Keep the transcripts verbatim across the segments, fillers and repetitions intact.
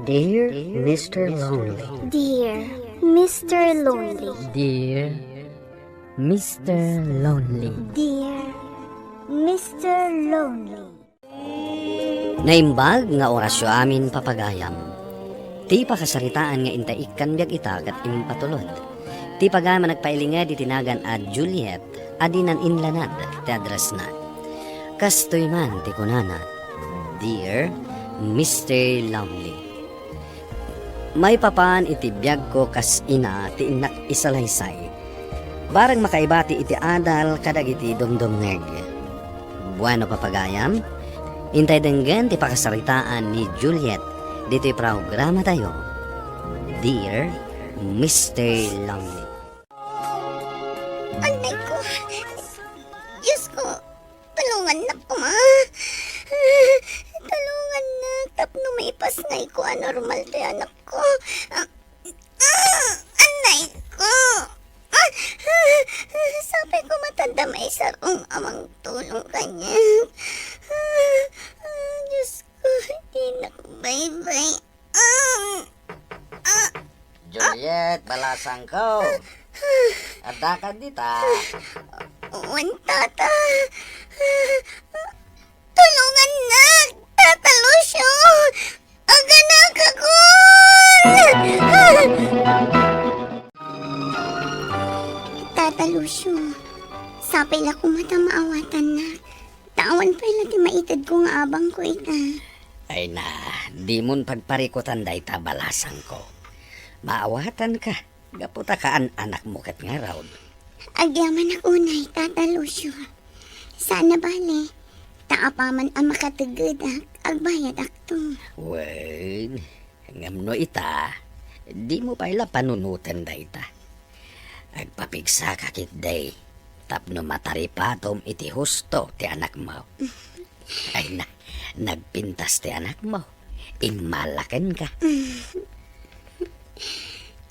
Dear Mister Lonely. Dear Mister Lonely. Dear Mister Lonely. Dear Mister Lonely. Naimbag nga orasyo amin, papagayam. Ti pakasaritaan nga intaikkan biag ita ket impatulod. Ti pagayam a nagpailinged iti nagan a Juliet a dinan inlanad ti addressna. Kastoy man ti kunana, "Dear Mister Lonely." Maipapan iti biagko kas ina ti innak isalaysay. Bareng makaibati iti adal kadagiti dumdumngeg. Bueno, papagayam, intay denggen ti pakasaritaan ni Juliet ditoy programatayo, Dear Mister Lonely. Anay ko. Diyos ko, tulungannak koma. Tulungannak tapno maipasngayko a normal ti anakko. Ah, ah, anay ko. Ah, ah, sapay koma ta adda maisarong a mangtulong kaniak. Ah, ah, Diyos ko, dinak baybay. Ah, ah. Juliet, balasangko. Addaka dita? Wen, tata. Tulongannak, Tata Lucio. Aganakakon! Tata Lucio, sapay la koma ta maawatannak. Ta awan pay la ti maitedko nga abangko ita. Ay na, dimon pagparikutan dayta, balasangko. Maawatanka, gapu ta kaan-anakmo ket ngarud. Agyamanak unay, Tata Lucio. Saan a bale, ta apaman a makateggedak, agbayadakto. Wen, ngem no ita, dimo pay la panunoten dayta. Agpapigsaka ketdi tapno mataripatom iti husto ti anakmo. Ay na, nagpintas ti anakmo. Immala kenka.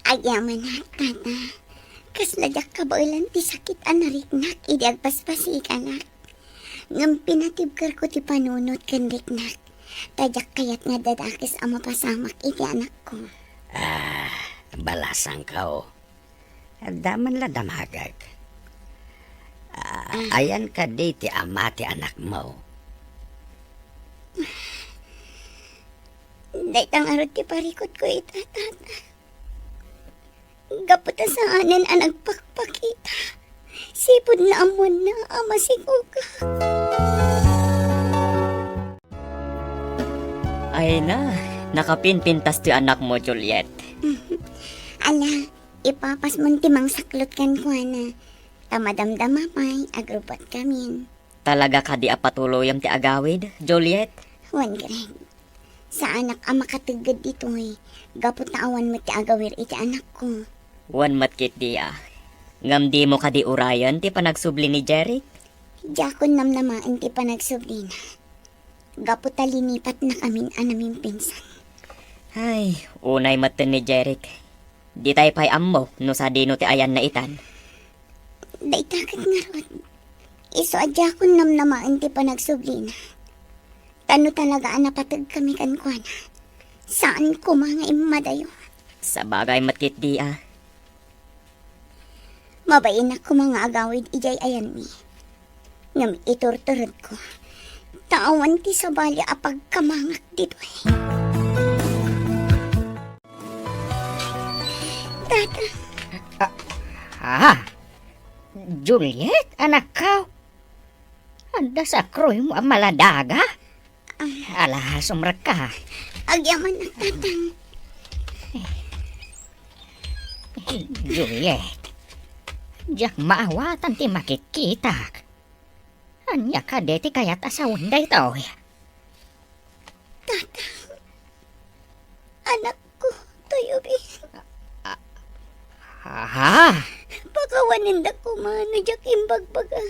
Agyamanak, tata. Kasla diak kabaelan ti sakit a nariknak idi agpaspasikanak. Ngem pinatibkerko ti panunot ken riknak. Ta diak kayat nga dadakes a mapasamak iti anakko. Ah, balasangko. Adda man la damagek. Ah, ayan kadi ti ama ti anakmo? Dayta ngarud ti parikutko ita, tata. Gapu ta saanen a nagpakpakita, sipud naammoanna a masikogak. Ay na, nakapinpintas ti anakmo, Juliet. Ala, ipapasmon ti mangsaklot kenkuana. Ta madamdama pay, agrubbuatkamin. Talaga kadi a patuloyem ti agawid, Juliet? Wen, Greg. Saanak a makategged ditoy, gapu ta awan met ti agawir iti anakko. Wen met ketdi a. Ngem dimo kadi urayen ti panagsubli ni Jeric? Diakon namnamaen ti panagsublina. Gapu ta linipatnakamin a namimpinsan. Ay, unay metten ni Jeric. Ditay pay ammo no sadino ti ayanna itan. Dayta ket ngarud, isu a diakon namnamaen ti panagsublina. Ta no talaga a napategkami kenkuana, saan koma nga immadayo. Sabagay met ketdi a. Mabainak koma nga agawid idiay ayanmi. Ngem iturturedko ta awan ti sabali a pagkamangak ditoy. Tata. Ah, ah, Juliet, anakko. Adda sakroymo a maladaga? Ala, sumrekka. Agyamanak, Tatang. Juliet, diak maawatan ti makitkitak. Ania kadi ti kayat a sawen daytoy? Tatang, anakko, toy ubing. Ah, ah. Pakawanendak koma no diak imbagbaga.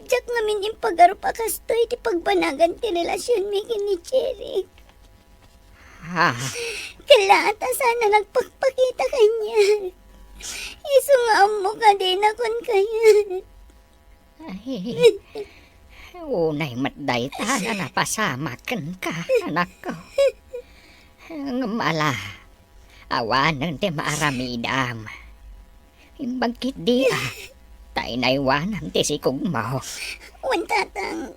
Diak ngamin impagarup a kastoy ti pagbanagan ti relasionmi ken ni Jeric. Ah. Kella ta saan a nagpakpakita kaniak. Isu nga ammo kadi a kayat. Ay, unay met dayta a napasamak kenka, anakko. Ngem ala, awanen ti maaramidam. Imbag ketdi a, ta inaywanam ti sikogmo. Wen, Tatang,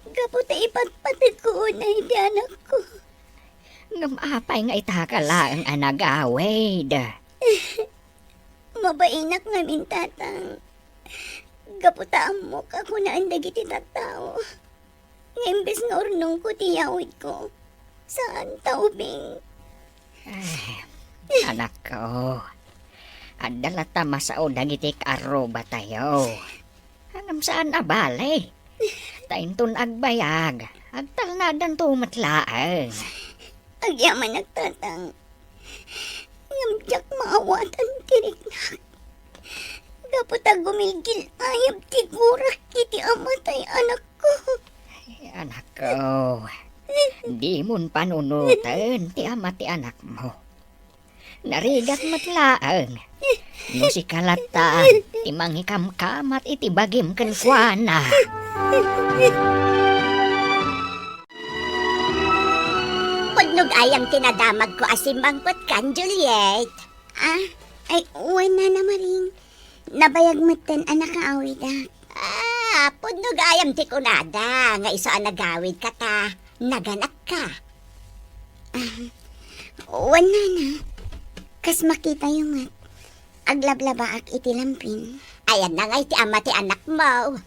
gapu ta ipatpategko unay ti anakko. Ngem apay nga itaka laeng a nagawid? Mabainak ngamin, Tatang. Gapu ta ammok a kunaen dagiti tattao nga imbes nga urnongko ti yawidko, saan ta ubing. Ay, anakko, adda latta masao dagiti kaarrubatayo. Ngem saan a bale. Ta inton agbayag, agtalnadanto met laeng. Agyamanak, Tatang. Ngem diak maawatan ti riknak. Gapu ta gumilgil-ayab ti gurak iti amatay anakko. Ay, anakko, dimon panunoten ti ama ti anakmo. Narigat met laeng no sika latta ti mangikamkamat iti bagim kenkuana. Pudno gayam ti nadamagko a simmangpetkan, Juliet. Ah, ay, wen, Nana Maring. Nabayag metten a nakaawidak. Ah, pudno gayam ti kunada nga isu a nagawidka ta naganakka. Ah, wen, Nana. Kas makitayo met, aglablabaak iti lampin. Ayanna ngay ti ama ti anakmo?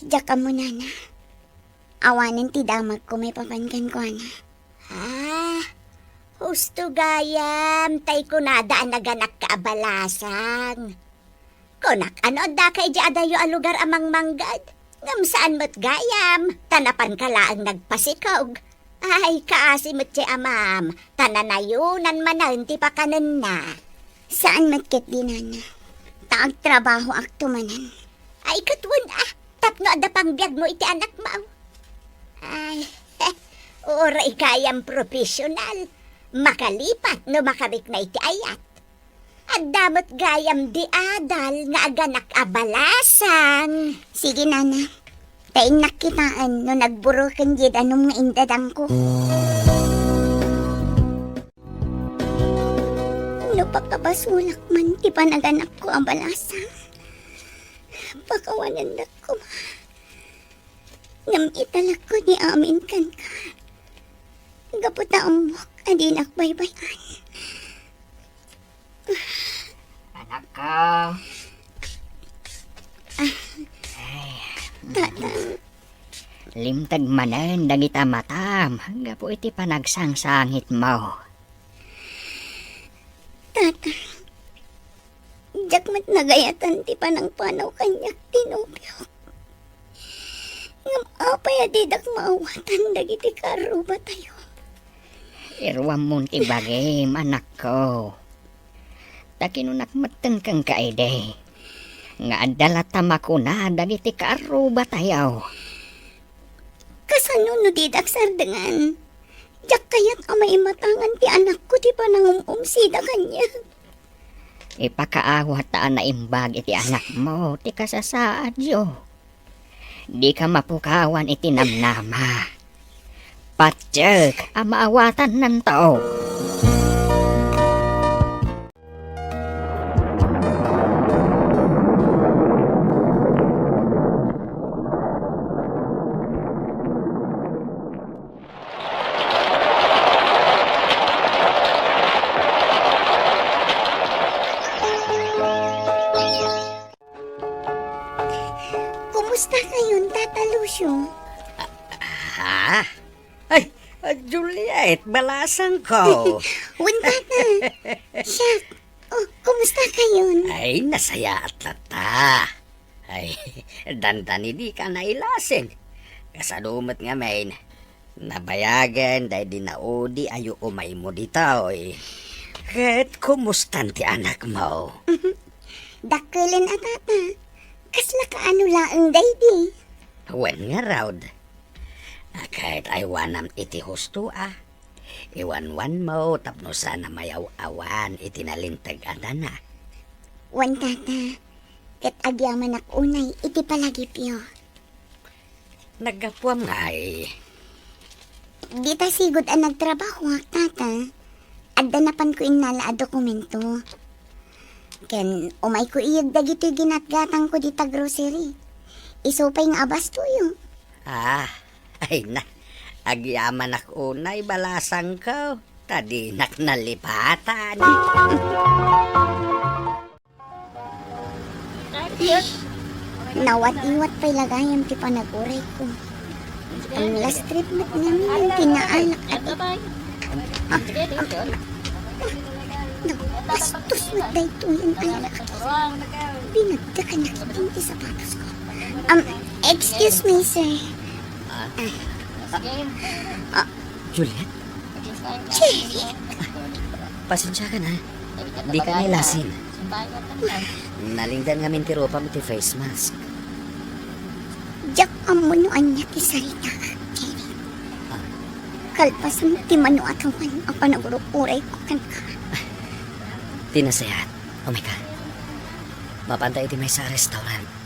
Diak ammo, Nana. Awanen ti damagko maipapan kenkuana. Ah, husto gayam, tay kunada a naganakka a balasang. Kunak, ano addaka idiay adayo a lugar a mangmanggad? Ngem saan met gayam, ta napanka laeng nagpasikog. Ay, kaasi met ti amam, ta nanayonan manen ti pakanenna. Saan met ketdi, Nana, ta agtrabahoakto manen. Ay, ket wen a, tapno adda pangbiagmo iti anakmo. Ay, uray gayam professional. Makalipat no makarikna iti ayat. Adda met gayam di adal nga aganak a balasang. Sige, Nana. Ta innak kitaen no nagburoken diay danum nga indadangko. No pakabasolak man ti panaganakko a balasang, pakawanennak koma. Ngem italekko ni amin kenka. Gapu ta ammok a dinak baybay-an. Anakko. Ah. Ay. Tatang. Limteg manen dagita matam gapu iti panagsangsangitmo. Tatang, diak met nagayatan ti panangpanaw kaniak ti nobiok. Ngem apay a didak maawatan dagiti kaarrubatayo? Iruammon ti bagim, anakko. Ta kinunak metten kenka idi nga adda latta makuna dagiti kaarrubatayo. Kasano no didak sardengan? Diak kayat a maimatangan ti anakko ti panangum-umsida kaniak. Ipakaawat ta a naimbag iti anakmo ti kasasaadyo. Dika mapukawan iti namnama. Patiek a maawatannanto. Kumusta kayon, Tata Lucio? Ah? Ay, ah, Juliet, balasangko. Wen, Tata. Siak. Oh, kumusta kayon? Ay, nasayaat latta. Ay, dandani dika nailasing. Kasano met ngamin, nabayagen daydi naudi a yuumaymo ditoy. Ket kumustan ti anakmo? Dakkelen a, Tata. Kasla kaano laeng daydi? Wen ngarud. Ket aywanam iti husto a. Iwanwanmo tapno saan a mayaw-awan iti nalinteg a dana. Wen, Tata, ket agyamanak unay iti palagipyo. Naggapuam ngay. Dita sigud a nagtrabahoak, tata. Adda napanko innala a dokumento. Ken umayko iyeg dagitoy ginatgatangko dita grocery. Isu pay nga abastoyo. Ah, ay na. Agyamanak unay balasangko, ta dinak nalipatan. Nawat-iwat pay la gayam ti panag-urayko. Ang last trip met ngamin ti naalak a di. Ah, ah, nagbastos met daytoy nga alak. Binagdakan na ketdi ti sapatosko. Um, excuse me, sir. Ah. Ah. Juliet? Jerry? Pasensiakan, ha. Dika nailasin. Nalingdan ngamin ti rupam iti face mask. Diak ammo no ania ti saritaak, Jerry. Ah. Kalpasan ti mano a tawen a panagururayko kenka. Ti nasayaat, umayka. Mapanta iti maysa a restaurant.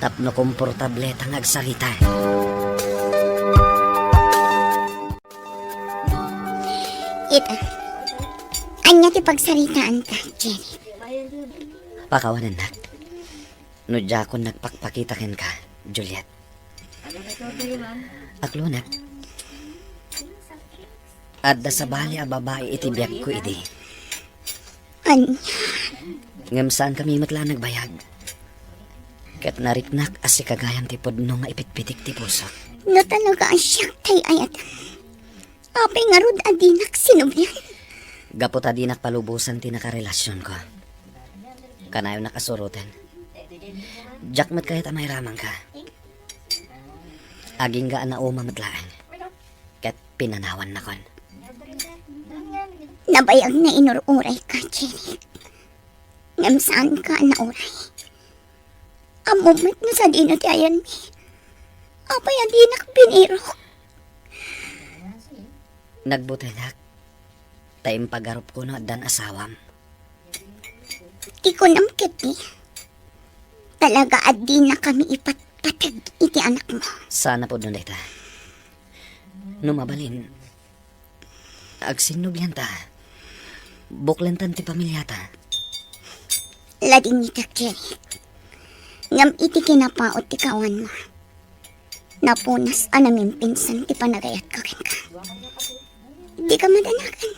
Tapno komportable ta nga agsarita. Ita, ania ti pagsaritaanta, Jenny? Pakawanennak. No diakon nagpakpakita kenka, Juliet. Aklonek. Adda sabali a babai iti biagko idi. Ania? Ngem saankami met la nagbayag. Ket nariknak a sika gayam ti pudno nga ipitpitik ti pusok. No talaga a siak ti ay-ayatem, apay ngarud a dinak sinublian? Gapu ta dinak palubosan ti nakarelasionko. Kanayonnak a suroten. Diak met kayat a mairamangka. Agingga a nauma met laeng. Ket pinanawannakon. Nabayag nga inur-urayka, Jenny. Ngem saanka a nauray. Ammom met no sadino ti ayanmi. Apay a dinak binirok? Nagbutelak, ta impagarupko no addan asawam. Ti kunam ketdi, talaga a dinakami ipatpateg iti anakmo. Saan a pudno dayta. No mabalin, agsinnublianta. Buklentan ti pamiliata. Ladingitek, Jerry. Ngem iti kinapaut ti kawanmo, napunas a namimpinsan ti panagayatka kenka. Dika madanagan.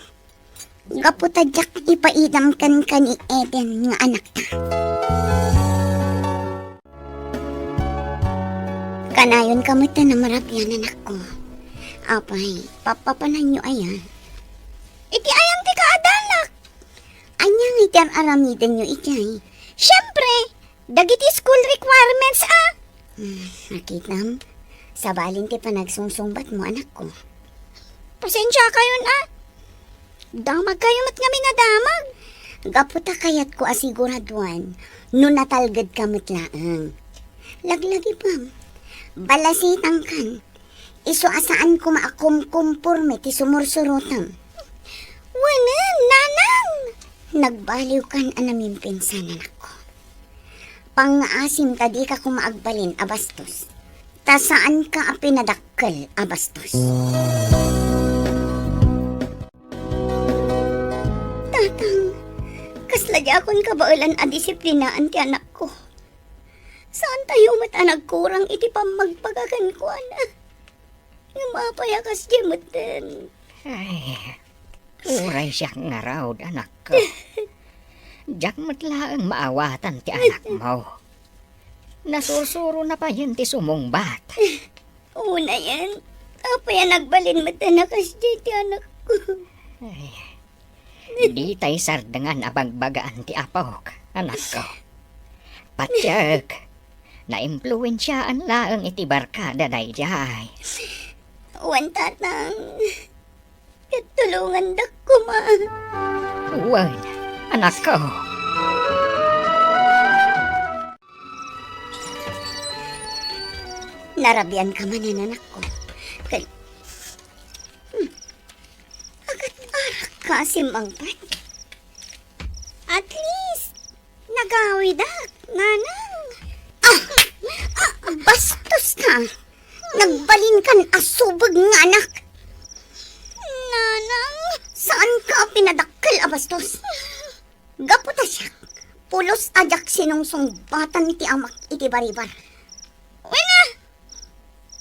Gapu ta diak ipaidam kenka ni Eden nga anakta. Kanayonka met a namarabian, anakko. Apay, papapananyo aya? Iti ayan ti kaadalak. Ania nga iti ar-aramidenyo iti ay? Siempre, dagiti school requirements, a. Hmm, nakitam. Sabalin ti panagsungsungbatmo, anakko. Pasensiakayon, a. Damagkayo met ngamin a damag. Gapu ta kayatko a siguraduan no natalgedka met laeng. Laglagipem. Balasitangkan. Isu a saan koma a kumkumporme ti sumursurotem. Wenen, nanang! Nagbaliwkan a namimpinsan, anakko. Pangngaasim ta dika koma agbalin a bastos. Ta saanka a pinadakkel a bastos. Tatang, kasla diakon kabaelan a disiplinaan ti anakko. Saantayo met a nagkurang iti pammagbaga kenkuana. Ngem apay a kasdi metten? Ay, uray siak ngarud, anakko. Diak met laeng maawatan ti anakmo. Nasursurona payen ti sumungbat. Unayen, apay a nagbalin metten a kasdi ti anakko? Ay, ditay sardengan a bagbagaan ti apok, anakko. Patiek, naimpluensiaan laeng iti barkada daydiay. Wen, tatang. Ket tulongandak koma. Wen, anakko. Narabianka manen, anakko. Ket, hmm, agat-arakka a simmangpet. At least, nagawidak, nanang. Ah! Ah! Bastoska! Nagbalinkan a subeg nga anak! pinadakkel a bastos. Gapu ta siak, pulos a diak sinungsungbatan ti amak iti baribar. Wen a,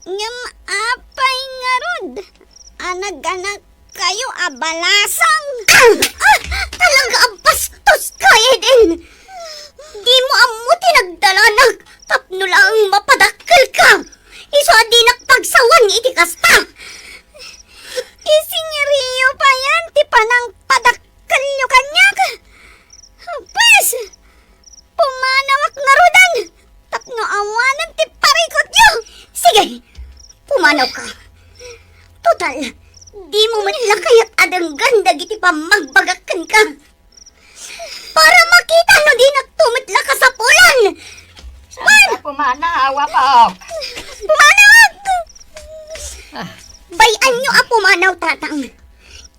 ngem apay ngarud a naganakkayo a balasang? Ah! Ah! Talaga a bastos ka, Eden! Dimo ammo ti nagdalanak tapno laeng mapadakkel ka. Isu a dinak pagsawan iti kasta. Isingiriyo payen ti panangpadakkelyo kaniak. Pues, pumanawak ngaruden tapno awanen ti parikutyo. Sige, pumanawka. Total, dimo met la kayat a denggen dagiti pammagbagak kenka. Para makita no dinak met la kasapulan. Saan ka pumanaw, apo? Pumanaw! Ah. Bay-anyo a pumanaw, tatang.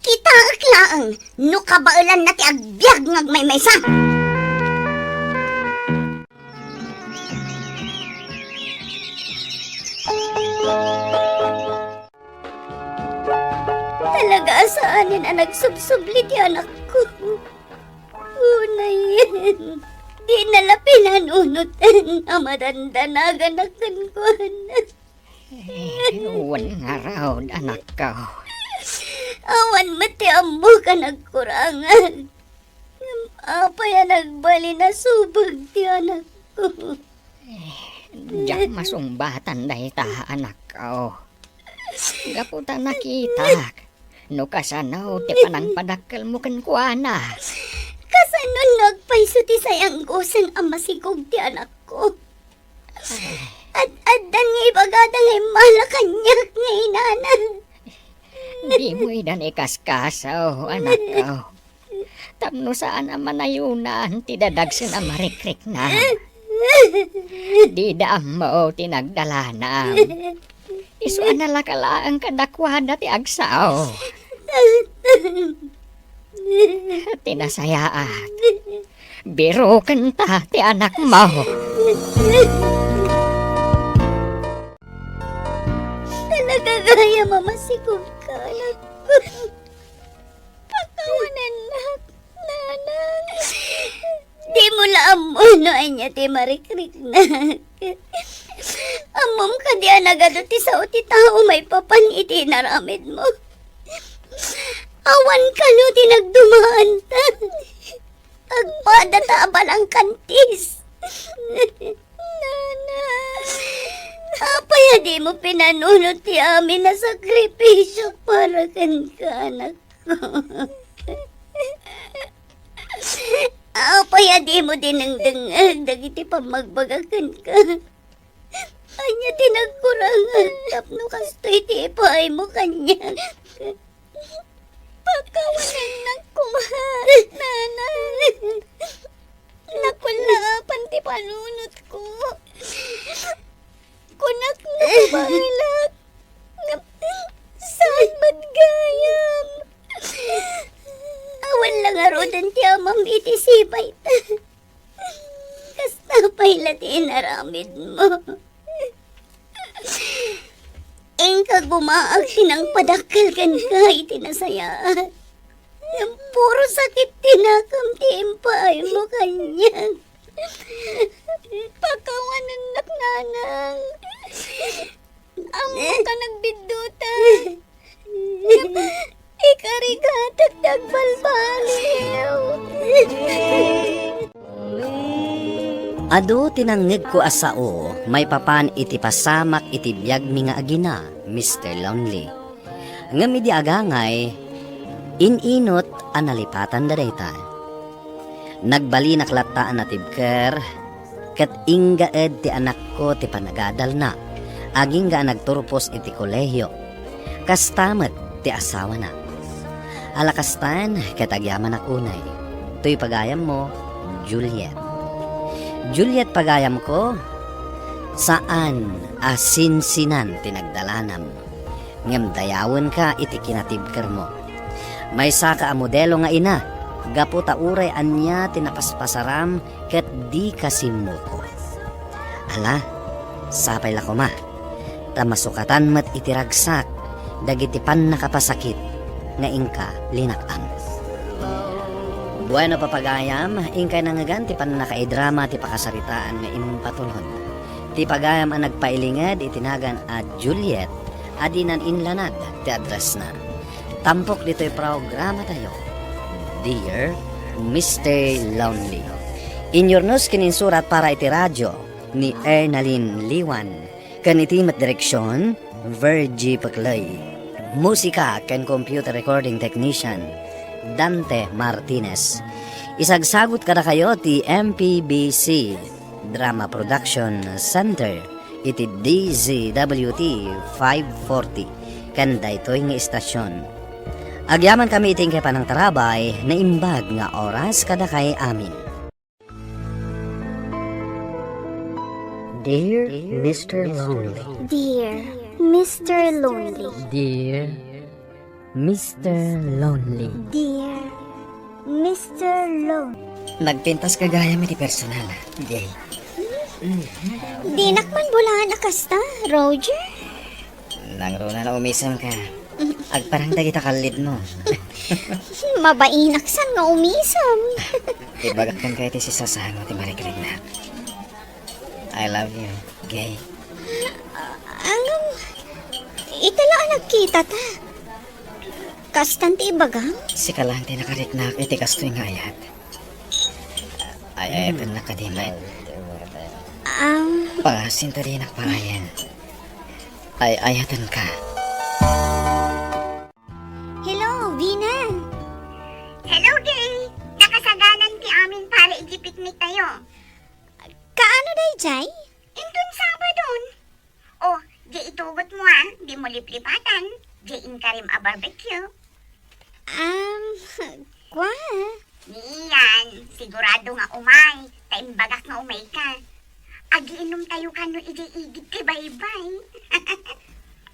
Kitaek laeng no kabaelanna ti agbiag nga agmaymaysa. Talaga a saanen a nagsubsubli ti anakko. Unayen, dina la pinanunoten a madandanaganak kenkuana. Eh, wen ngarud, anakko. Awan met ti ammok a nagkurangan. Ngem apay a nagbalin a subeg ti anakko? Eh, diak masungbatan dayta, anakko. Gapu ta nakitak no kasano ti panangpadakkelmo kenkuana. Kasano no agpayso ti sayanggosen a masigog ti anakko? Ay. Ad-addan nga ibagada nga immala kaniak nga inana. Dimo idan ikaskaso, anakko. Tapno saan a manayunan ti dadagsen a marikrikna. Dida ammo ti nagdalanam. Isu a nalaka laeng kadakuada ti agsao. Ti nasayaat, birokenta ti anakmo. Talaga gayam a masigogka, anakko. Pakawanennak, nanang. Dimo la ammo no ania ti marikriknak. Ammom kadi a nagadu ti sao ti tao maipapan iti inaramidmo? Awan kano ti nagdumaanta. Agpadata a balangkantis. Nanang. Apay a dimo pinanunot ti amin a sakripisiok para kenka, anakko? Apay a dimo dinengdengngeg dagiti pammagbagak kenka? Ania ti nagkurangan tapno kastoy ti ipaaymo kaniak? Pakawanennak koma, nanang. Nakullaapan ti panunotko. Kunak no kabaelak, ngem saan met gayam. Awan la ngaruden ti amam iti sibayta. Kasta pay la ti inaramidmo. Inka gumaak ti nangpadakkel kenka iti nasayaat. Ngem puro sakit ti nakem ti impaaymo kaniak. Pakawanennak, nanang. Ammok a nagbiddutak. Ngem ikarigatak ti agbalbaliw. Adu ti nangngegko a sao maipapan iti pasamak iti biagmi nga agina, Mister Lonely. Ngem idi agangay, in-inot a nalipatanda dayta. Nagbalinak latta a natibker, ket inggaed ti anakko ti panagadalna, agingga a nagturpos iti kolehio. Kasta met ti asawana. Alakastan ket agyamanak unay. Toy pagayammo, Juliet. Juliet pagayamko, saan a sinsinan ti nagdalanam. Ngem dayawenka iti kinatibkermo. Maysaka a modelo nga ina, gapu ta uray ania ti napaspasaram ket dika simmuko. Ala, sapay la koma, ta masukatan met iti ragsak dagiti pannakapasakit nga inka linak-am. Bueno, papagayam, inkay nangngegan ti pannakaidrama ti pakasaritaan nga impatulod. Ti pagayam a nagpailinged iti nagan a Juliet a dinan inlanad ti addressna. Tampok ditoy programatayo, Dear Mister Lonely. Inyurnos ken insurat para iti radio ni Ernalyn Liwan. Ken iti met direksion, Virgie Peclay. Musika ken computer recording technician, Dante Martinez. Isagsagut kadakayo ti M P B C Drama Production Center iti D Z W T five forty ken daytoy nga istasion. Agyamankami iti inkay panangtarabay, naimbag nga oras kadakay amin. Dear Mister Lonely. Dear Mister Lonely. Dear Mister Lonely. Dear Mister Lonely. Nagpintas gagayam iti personal, Jay. Dinak man bulaan a kasta, Roger. Nangruna no umisemka. Agparang dagita kallidmo. Mabainak san nga umisem. Ibagak kenka iti sisasango ti mariknana. I love you, Gay. Ngem, ita la a nagkitata. Kastan ti ibagam? Sika laeng ti nakariknak iti kastoy nga ayat. Ay-ayatennak kadi met. Ah. Pangasin ta dinak paayen. Ay-ayatenka. Hello, Vina. Hello, Gay. Nakasaganan ti amin para iti picnic tayo. Kaano daydiay? Inton Sabadon. Oh, di itugotmo, ah. Dimo liplipatan. Di inkarim a barbecue. Um, kwa? Nian, sigurado nga umay, ta imbagak nga umayka. Agiinumtayo kano idiay igid ti baybay.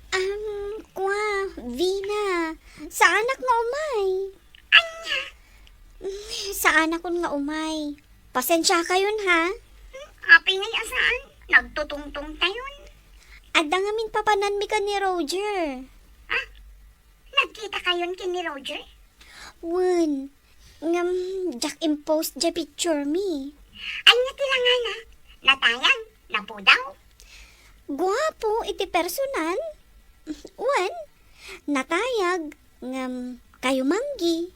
Um, kwa, Vina, saanak nga umay. Ania? Saanakon nga umay. Pasensiakayon, ha? Hmm, apay ngay a saan? Nagtutungtongtayon. Adda ngamin papananmi ken ni Roger. Ah? Nagkitakayon ken ni Roger? Wen, ngem diak impost diay picture mi. Ania ti langana? Natayag? Napudaw? Guapo iti personal. Wen, natayag, ngem kayumanggi.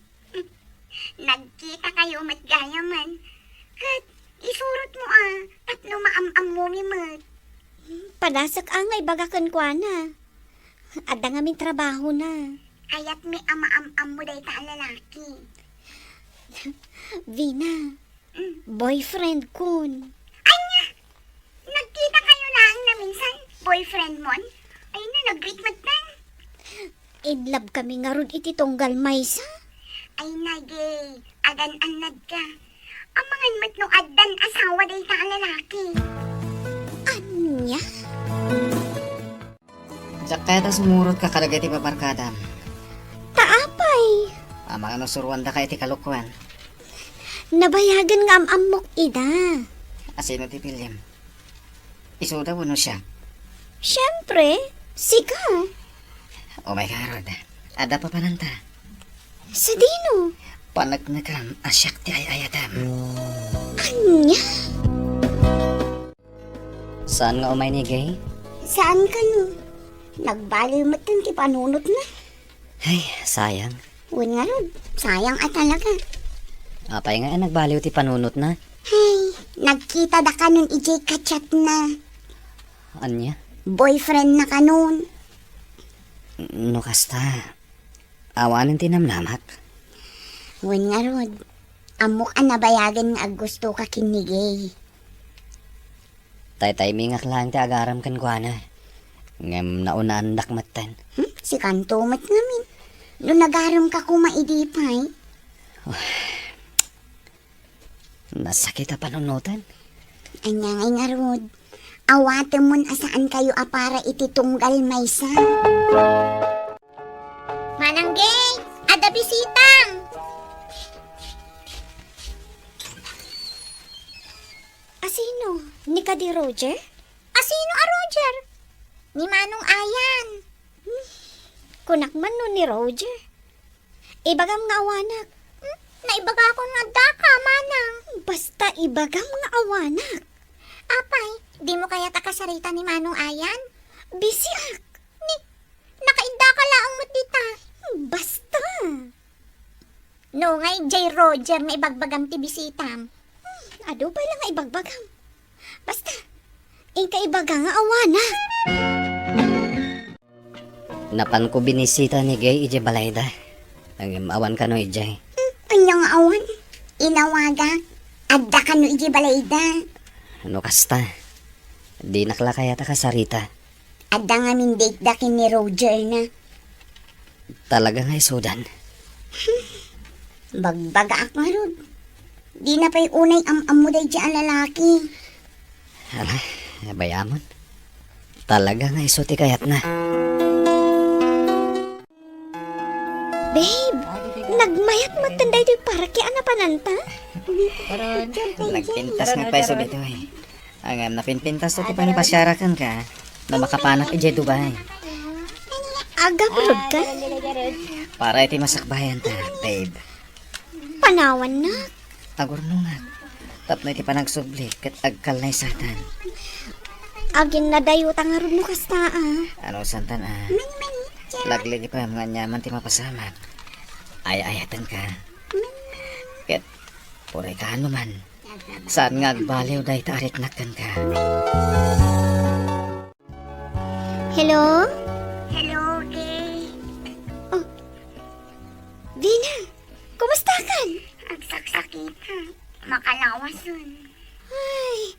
Nagkitakayo met gayamen. Ket isurotmo a tapno maam-ammomi met. Padasek a nga ibaga kenkuana. Adda ngamin trabahona. Kayatmi a maam-ammo dayta a lalaki. Vina, mm, boyfriendkon. Ania? Nagkitakayo laeng naminsan, boyfriendmon? Ay na, nag-greet met ten. In love kami ngarud iti tunggal maysa. Ay na, Gay, agan-annadka. Amangan met no addan asawa dayta a lalaki. Ania? Diak kayat a sumurotka kadagiti babarkadam. Ta apay? Amangan no suruandaka iti kalokuan. Nabayagen nga am-ammok ida. Asino ti piliem? Isuda wenno siak? Siempre, sika. Umayka ngarud. Adda papananta. Sadino? Paneknekam a siak ti ay-ayatem. Ania? Saan nga umay ni Gay? Saan kano? Nagbaliw metten ti panunotna. Ay, sayang. Wen ngarud, sayang a talaga. Apay nga nagbaliw ti panunotna? Ay, nagkita da kanon idiay ka-chatna. Ania? Boyfriendna kanon. No kasta, awanen ti namnamak? Wen ngarud, ammok a nabayagen nga aggustoka ken ni Gay. Taytaymingak laeng ti agaram kenkuana. Ngem naunaandak metten. Hmm? Sikanto met ngamin. No nagaremka koma idi pay? Nasakit a panunoten. Ania ngay ngarud? Awatemon a saankayo a para iti tunggal maysa. Manang Gay, adda bisitang! Asino? Ni kadi Roger? Asino a Roger? Ni Manong Ayan. Hmm. Kunak man no ni Roger. Ibagam nga awanak. Hmm? Naibagakon nga addaka, manang. Basta ibagam nga awanak. Apay, dimo kayat a kasarita ni Manong Ayan? Bisiak. Ni, nakaiddaka laeng met dita. Basta. No, nga idiay Roger nga ibagbagam ti bisitam. Hmm, adu pay la nga ibagbagam. Basta, inka ibaga nga awanak. Napanko binisita ni Gay idiay balayda. Ngem awan kano idiay. Hmm, ania nga awan? Inawagak. Adda kano idiay balayda. No kasta, dinak la kayat a kasarita. Adda ngamin date da ken ni Roger na. Talaga nga isudan. Bagbagaak ngarud. Dina pay unay am-ammo daydiay a lalaki. Ala, bayamon. Talaga nga isu ti kayatna. Babe, nagmayat metten daytoy parke a napananta? Nagpintas nga pay subito, eh. Ngem napinpintas to ti pangipasiarak kenka no makapanak idiay Dubai. Agaprod ka? Para iti masakbayanta, babe. Panawannak. Agurnongak. Tapno iti panagsubli ket agkalnaysatan. Aginnadayuta ngarud no kasta, a. Ano santan, a? Laglagipem nga aniaman ti mapasamak. Ay-ayatenka. Ket uray kaano man, saan nga agbaliw dayta a riknak kenka. Hello? Hello, Kay. Oh. Vina, kumusta kan? Agsaksakitan. Makalawasen. Ay,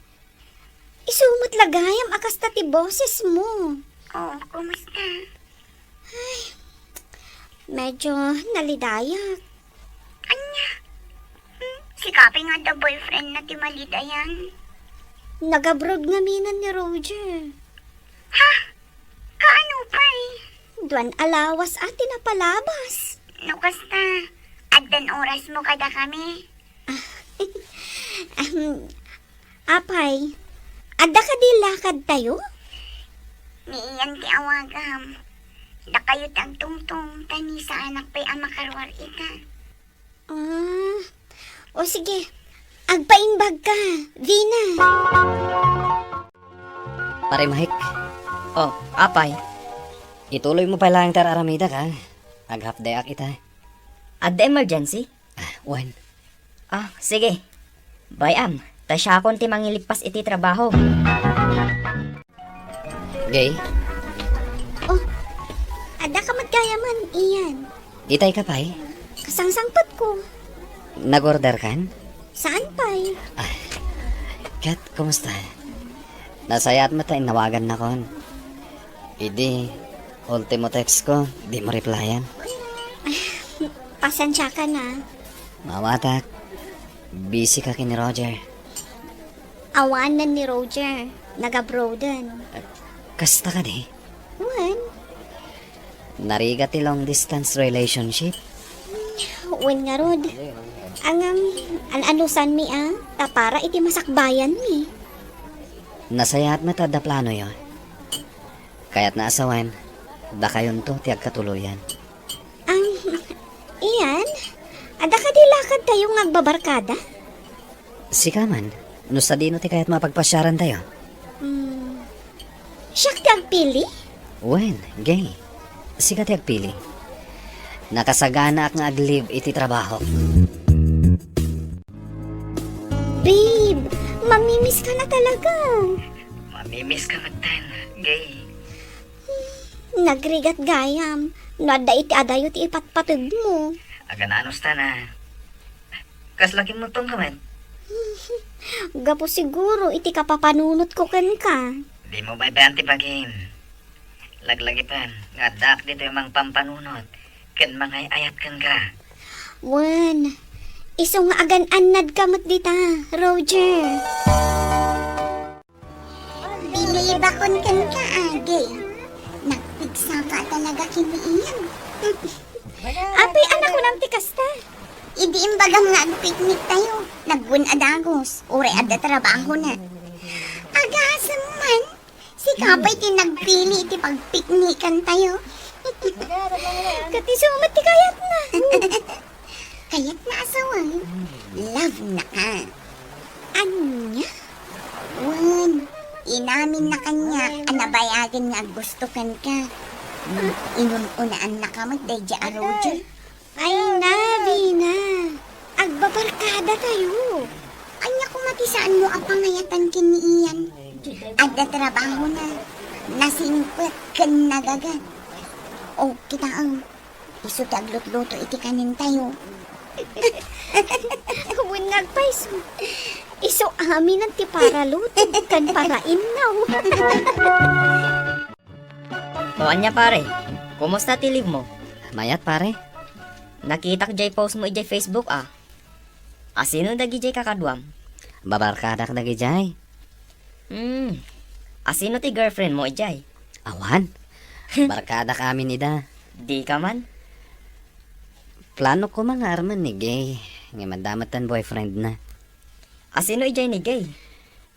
isu met la gayam a kasta ti boses mo. Oo, kumusta? Ay, medyo nalidayak. Ania? Hmm, sika pay nga adda boyfriend na ti malidayan? Nag-abroad ngamin ni Roger. Ha? Kaano pay? Duan a lawas a ti napalabas. No kasta, addan oras mo kadakami? Ahem, apay, adda kadi lakad tayo? Ni Ian ti awagam. Dakayo ti agtungtong, ta ni saanak pay a makaruar ita. Ah, o sige. Agpaimbag ka, Vina. Pare Mike. Oh, apay. Ituloy mo pay laeng ti ar-aramidak, a. Ag-half day ak ita. Adda emergency? Ah, wen. Ah, sige. Bay-am, ta siakon ti mangilippas iti trabaho. Gay? Oh, adda ka met gayaman, Ian. Itay ka pay? Kasangsangpet ko. Nag-order kan? Saan pay? Ah, ket, kumusta? Nasayaat met ta innawagannakon. Idi, ultimo text ko, di mo replyan. Pasensiakan, a. Mawatak, busy ka ken ni Roger. Awanen ni Roger, nag-abroaden. Kasta kadi? Wen. Narigat ti long distance relationship? Wen ngarud. Ngem, an-anusanmi a, ta para iti masakbayanmi. Nasayaat met adda planoyo. Kayatna a sawen, dakayonto ti agkatuloyan. Ang, Ian, adda kadi lakadtayo nga agbabarkada? Sika man, no sadino ti kayatmo a pagpasiarantayo? Hmm, siak ti agpili? Wen, Gay, sika ti agpili. Nakasaganaak nga ag-leave iti trabahok. Babe, mamimiss ka na talaga. Mamimiss ka metten, Gay. Nagrigat gayam, no adda iti adayo ti ipatpateg mo. Agan-anos ta na. Kasla kimmutong ka met? Gapu siguro iti kapapanunot ko kenka. Di mo baybayan ti bagim. Laglagipen nga addaak ditoy mangpampanunot ken mangay-ayat kenka. Wen, isu nga agan-annad ka met dita, Roger. Pinilibakon kenka, agi. Nagpigsaka talaga ken ni Ian. Apay, a, nakunam ti kasta? Idi imbagam nga agpiknik tayo, nagwen a dagus, uray adda trabahona. Agasem man, sika pay ti nagpili iti pagpiknikan tayo. Ket isu met ti kayatna. Kayat na a sawe, Naka. Ania? Wen, inaminna kaniak a nabayagen nga aggusto kenka. Hmm, inun-unaannaka met daydiay a Roger. Ay na, Vina. Agbabarkadatayo. Ania koma ti saanmo a pangayatan ken ni Ian? Adda trabahona. Nasingpet ken nagagat. O, kitaem. Isu ti aglutluto iti kanintayo. Wen nga agpayso. Isu amin ti paraluto ken parainnaw. O ania, pare, kumusta ti live mo? Mayat, pare. Nakitak jay post mo idiay Facebook, a. Asino dagidiay kakaduam? Babarkadak dagidiay. Hmm. Asino ti girlfriend mo idiay? Awan. Barkadak amin ida. Dika man? Plano koma nga armen ni Gay, nga madda met ti boyfriendna. Asino idiay ni Gay?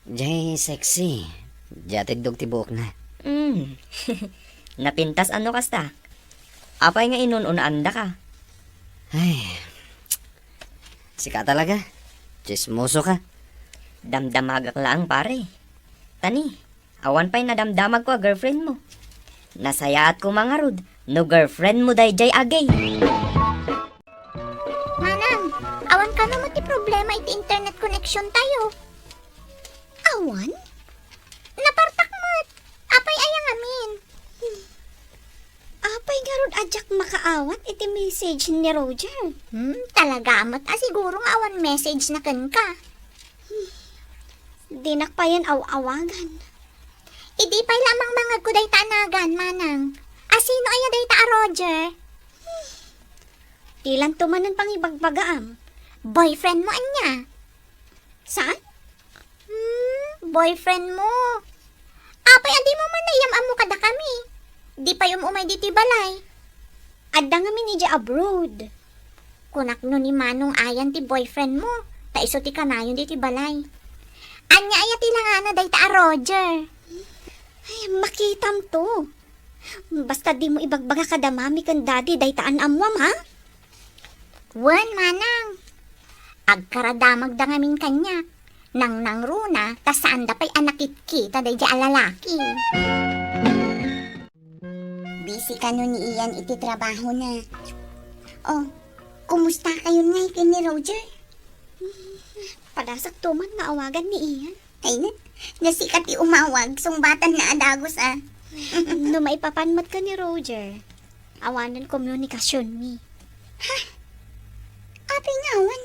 Jay sexy. Jay atiddog ti buokna. Hmm. Napintas a no kasta. Apay nga inun-unaandaka? Ay. Sika talaga. Tsismoso ka. Damdamagak laeng, pare. Tani, awan pay nadamdamagko a girlfriend mo. Nasayaat koma ngarud no girlfriend mo daydiay a Gay. Manang, awan kano met ti problema iti internet connection tayo? Awan? Napartak met. Apay aya ngamin? Apay ngarud a diak makaawat iti message ni Roger? Hmm, talaga met a siguro nga awan message na kenka. Dinak payen aw-awagan. Idi pay la mangmangegko dayta a nagan, Manang. Asino aya dayta a Roger? Dilanto manen pangibagbagaam. Boyfriend mo ania? Saan? Hmm, boyfriend mo. Apay a dimo man naiyam-ammo kadakami? Di pay um-umay ditoy balay. Adda ngamin idiay abroad. Kunak no ni Manong ayan ti boyfriend mo, ta isu ti kanayon ditoy balay. Ania aya ti langana dayta a Roger? Ay, makitam to. Basta dimo ibagbaga kada mami ken daddy dayta a naammuam, ha? Wen, Manang. Agkaradamagda ngamin kaniak. Nangnangruna, ta saanda pay a nakitkita daydiay a lalaki. Busy kano ni Ian iti trabahona. O, kumusta kayon ngay ken ni Roger? Padasakto man nga awagan ni Ian. Ay na, no sika ti umawag, sungbatanna a dagus, a. No maipapan met ken ni Roger, awanen komunikasionmi. Ha? Apay nga awan?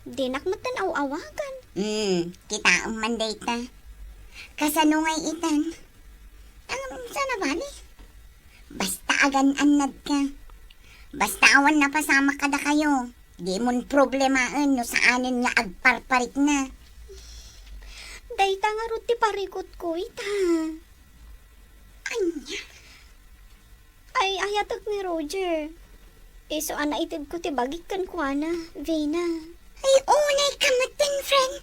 Dinak met aw-awagan. Hmm, kitaem man dayta. Kasano ngay itan? Ngem, saan a bale? Basta agan-annadka. Basta awan napasamak kadakayo. Dimon problemaen no saanen nga agparparikna. Dayta ngarud ti parikutko ita. Ania? Ay, ayatek ni Roger. Isu a naitedko ti bagik kenkuana, Vina. Ay, unay ka metten, friend.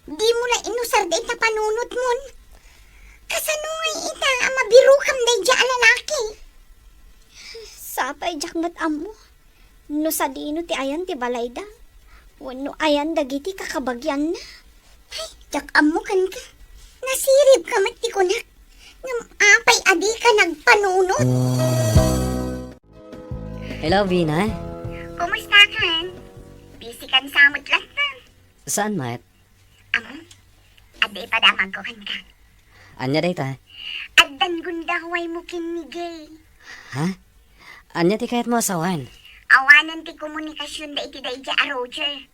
Dimo la inusar dayta panunotmon. Kasano ngay ita a mabirokam daydiay a lalaki? Sapay diak met ammo no sadino ti ayan ti balayda wenno ayan dagiti kakabagianna. Ay, diak ammo kenka. Nasiribka met ti kunak. Ngem apay a dika nagpanunot? Hello, Vina. Kumusta kan? Busy kan sa met latta. Saan met? Ammo, adda ipadamagko kenka. Ania dayta? Addan gundawaymo ken ni Gay. Ha? Ania ti kayatmo a sawen? Awanen ti komunikasionda iti daydiay a Roger.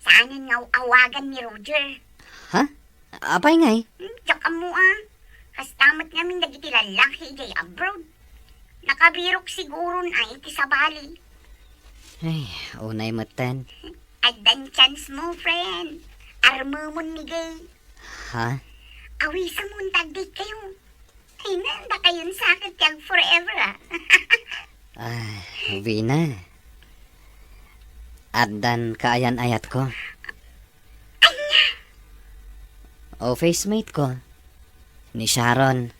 Saanen nga aw-awagan ni Roger. Ha? Apay ngay? Hmm, diak ammo a. Kasta met ngamin dagiti lallaki idiay abroad. Nakabirok siguron a iti sabali. Ay, unay metten. Addan chance mo, friend. Armemon ni Gay. Ha? Awisamon ta agdate kayo. Ay, na, dakayon sa akin ti ag-forever, a. Ay, Vina. Addan kaayan-ayatko. Ania? Office mate ko. Ni Sharon.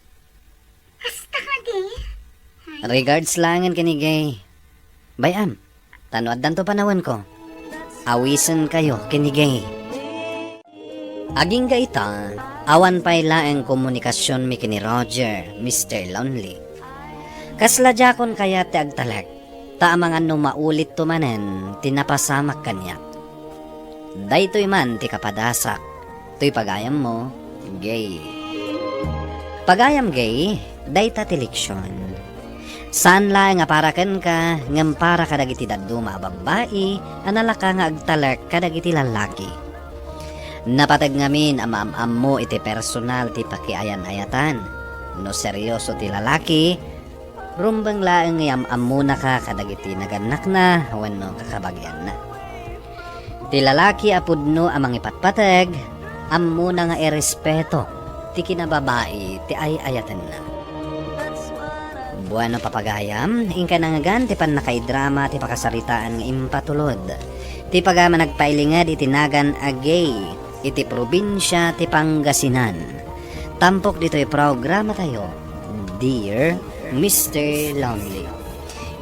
Kasta kadi? Regards laengen ken ni Gay. Bay-am, ta no addanto panawenko. Awisenkayo ken ni Gay. Agingga ita, awan pay laeng komunikasionmi ken ni Roger, Mister Lonely. Kasla diakon kayat ti agtalek, ta amangan no maulitto manen ti napasamak kaniak. Daytoy man ti kapadasak, toy pagayammo, Gay. Pagayam, Gay, dayta ti leksion. Saan laeng a para kenka, ngem para kadagiti dadduma a babbai a nalaka nga agtalek kadagiti lalaki. Napateg ngamin a maam-ammo iti personal ti pakiayan-ayatan. No serioso ti lalaki, rumbeng laeng nga am-ammonaka kadagiti nagannakna wenno kakabagianna. Ti lalaki a pudno a mangipatpateg, ammona nga irespeto ti kinababai ti ay-ayatenna. Bueno, papagayam, inkay nangngegan ti pannakaidrama ti pakasaritaan nga impatulod ti pagayam a nagpailinged iti nagan a Gay iti probinsia ti Pangasinan. Tampok ditoy programatayo, Dear Mister Lonely.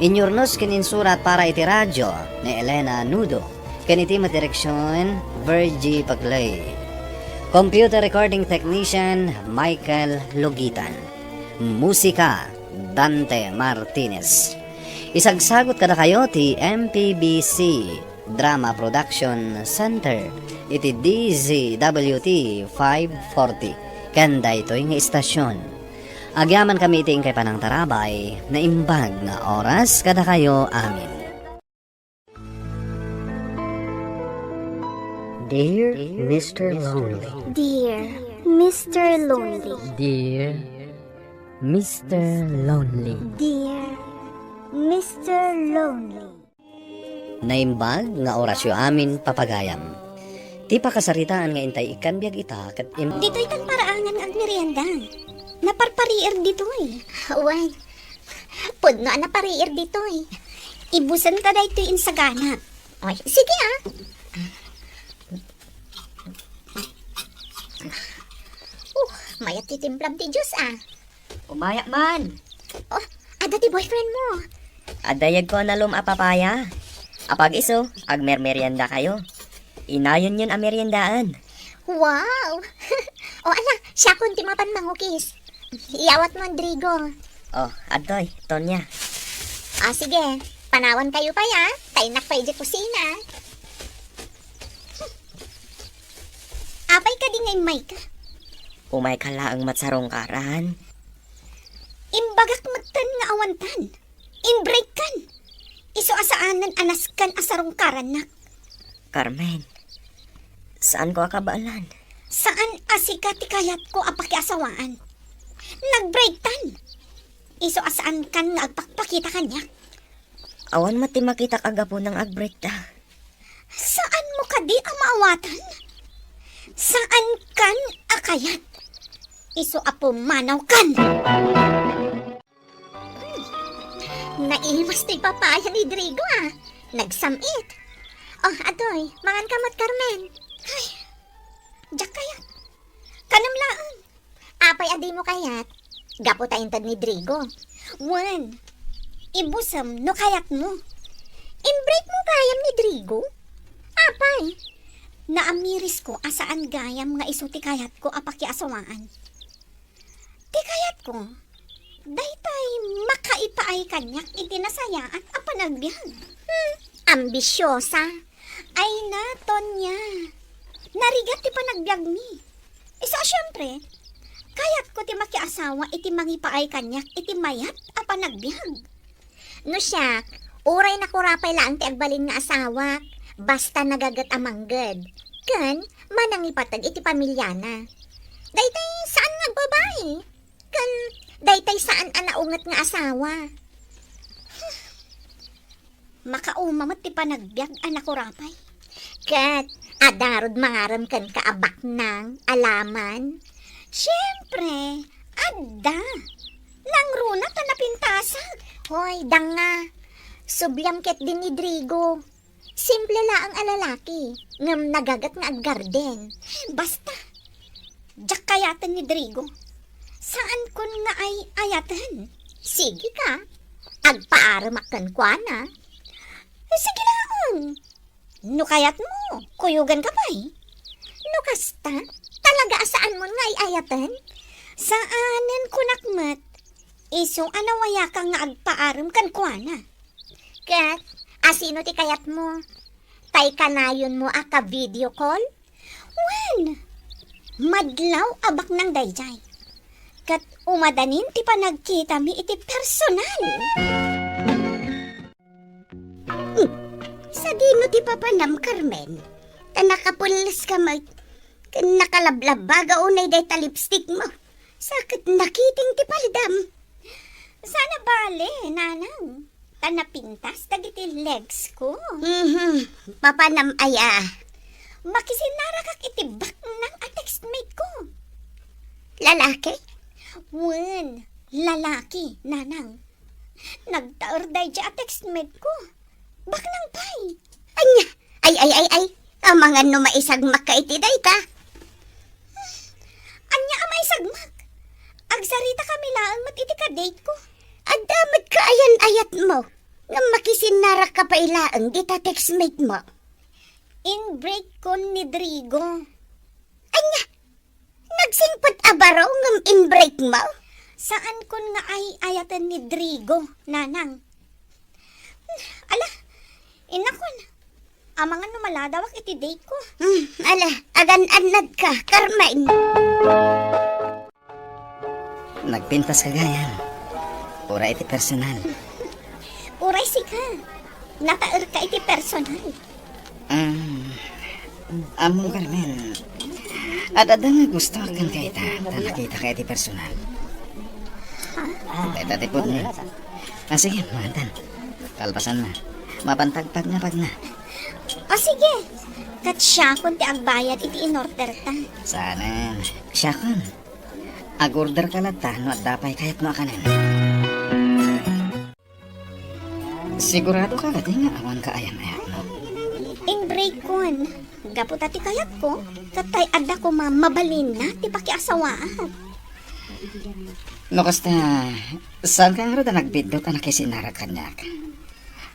Inyurnos ken insurat para iti radyo ni Elena Nudo, ken iti met direksion, Virgie Paclay. Computer recording technician, Michael Logitan. Musika, Dante Martinez. Isagsagut kadakayo ti M P B C Drama Production Center iti D Z W T five forty ken daytoy nga istasyon. Agyamankami iti inkay panangtarabay, naimbag nga oras kadakayo amin. Dear Mister Lonely. Dear Mister Lonely. Dear Mister Lonely. Dear Mister Lonely. Naimbag nga orasyo amin, papagayam. Ti pakasaritaan nga intay ikkan biag ita ket im- Ditoy tan paraangan nga agmerienda. Naparpariir ditoy. Wen, pudno a napariir ditoy. Ibusen ta daytoy insagana. Oy, sige, ah. Uh, mayat ti timplam ti juice, ah. Umayak man. Oh, adda ti boyfriend mo. Adda yegko a nalum a papaya. Apag-isu, agmermerienda kayo. Inayonyon a meriendaan. Wow! O ala, siakon ti mapan mangukis. Iyawat mo, Rodrigo. Oh, adtoy, Tonya. Ah, sige. Panawan kayo pay, ah. Taynak pay idiay kusina. Apay kadi nga immayka? Umayka laeng met sarungkaran. Imbagak metten nga awantan. Inbreakkan. Isu a saanen a nasken a sarungkarannak. Carmen, saanko a kabaelan. Saan a sika ti kayatko a pakiasawaan. Nagbreaktan. Isu a saankan nga agpakpakita kaniak. Awan met ti makitak a gapuna nga agbreakta. Saanmo kadi a maawatan? Saankan a kayat. Isu a pumanawkan. Hmm. Naimas ti papaya ni Rodrigo, ah. Nagsam-it. Oh, adtoy, mangan ka met, Carmen. Ay, diak kayat. Kanem laeng. Apay a dimo kayat? Gapu ta inted ni Rodrigo. Wen, ibusem no kayatmo. Inbreak mo gayam ni Rodrigo? Apay? Naamirisko a saan gayam nga isu ti kayatko a pakiasawaan. Ti kayatko, daytay makaipaay kaniak iti nasayaat a panagbiag. Hmm, ambisiosa. Ay na, Tonya. Narigat ti panagbiagmi. Isu a siempre, kayatko ti makiasawa iti mangipaay kaniak iti mayat a panagbiag. No siak, uray nakurapay laeng ti agbalin nga asawak, basta nagaget a mangged, ken manangipateg iti pamiliana. Daytay saan nga agbabai, ken daytay saan a naunget nga asawa. Makauma met ti panagbiag a nakurapay. Ket, adda ngarud mangarem kenka a baknang, a laman? Siempre, adda. Nangruna ta napintasag. Hoy, danga. Subliam ketdi ni Rodrigo. Simple laeng a lalaki, ngem nagaget nga aggarden. Basta. Diak kayaten ni Rodrigo. Saankon nga ay-ayaten. Sige ka. Agpaaremak kenkuana. Sige laeng. No kayatmo, kuyoganka pay. No kasta, talaga a saanmon nga ay-ayaten? Saanen, kunak met. Isu a nawayaka nga agpaarem kenkuana. Ket, asino ti kayatmo? Tay kanayonmo a ka-video call? Wen, madlaw a baknang daydiay. Ket umadanin ti panagkitami iti personal. Hmm, sadino ti papanam, Carmen? Ta nakapulleska met, ken nakalablabbaga unay dayta lipstick mo. Sa ket nakiting ti paldam. Saan a bale, nanang. Ta napintas dagiti legs ko. Mhm. Papanam aya? Makisinnarakak iti baknang a textmate ko. Lalaki? Wen, lalaki, nanang. Nagtaer daydiay a textmate ko. Baknang pay. Ania? Ay, ay, ay, ay. Amangan no maisagmakka iti dayta. Ania a maisagmak? Agsaritakami laeng met iti ka-date ko. Adda met kaayan-ayatmo. Ngem makisinnarakka pay laeng dita textmate mo. In-break kon ni Drigo. Ania? Nagsingpet a baro ngem in-break mo? Saankon nga ay-ayaten ni Drigo, nanang. Ala, innakon. Amangan no maladawak iti date ko. Hmm, ala, agan-annadka, Carmen. Nagpintas ka gayam. Uray iti personal. Uray sika. Nataerka iti personal. Ah, ammom, Carmen. Ad-adda nga gustoak kenka ita, ta nakitaka iti personal. Dayta ti pudno. Ah, sige, maantan. Kalpasanna, mapantagpagna pagna. O sige, ket siakon ti agbayad iti in-orderta. Saanen, siakon. Ag-orderka latta no adda pay kayatmo a kanen. Siguradoka kadi nga awan kaayan-ayatmo? In-break kon. Gapu ta ti kayatko, ket tay adda koma mabalinna ti pakiasawaak. No kasta, saanka ngarud a nagbiddut a nakisinnarak kaniak?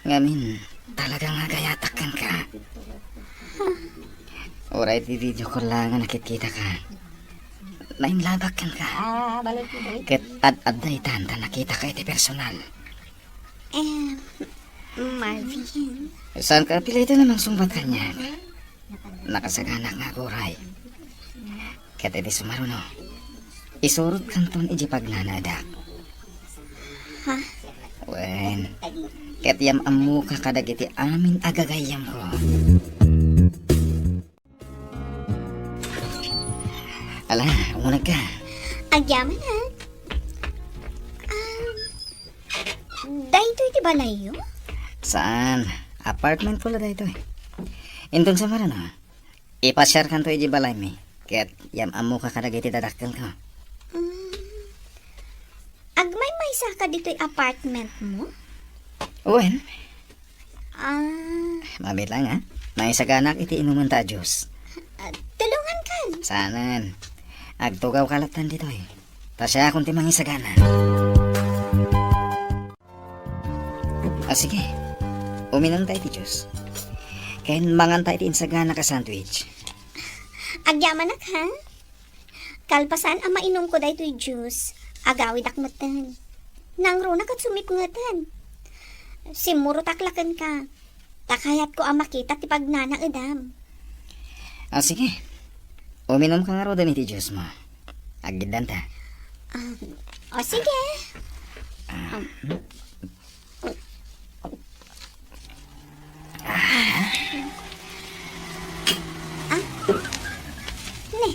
Ngamin, talaga nga agayatak kenka. Uray ti video call la nga nakitkitaka, nainlabak kenka. Ket ad-adda itan ta nakitaka iti personal. Em, Marvin. Saanka a pilitan a mangsungbat kaniak. Nakasaganak nga aguray. Ket iti sumaruno, isurotkanton idiay pagnanaedak. Ha? Wen, ket yam-ammoka kadagiti amin a gagayyemko. Ala, umunegka. Agyamanak. Ah, daytoy ti balayyo? Saan? Apartment ko la daytoy. Inton sumaruno, ipasiarkanto idiay balaymi, ket yam-ammoka kadagiti dadakkelko. Mm. Agmaymaysaka ditoy apartment mo? Wen. Ah. Mabiit lang, ha? Mangisaganak iti inumenta a juice. Ah, tulongankan. Saanen. Agtugawka lattan ditoy. Ta siakon ti mangisagana. Ah, sige. Uminumta iti juice. Ken manganta iti insaganak a sandwich. Agyamanak, ha? Kalpasan a mainumko daytoy juice, agawidak metten. Nangruna ket sumipngeten. Simmurotak la kenka, ta kayatko a makita ti pagnanaedam. Ah, sige. Uminumka ngaruden iti juice mo. Aggiddanta. Ah, o, sige. Ah. Ah. Ne,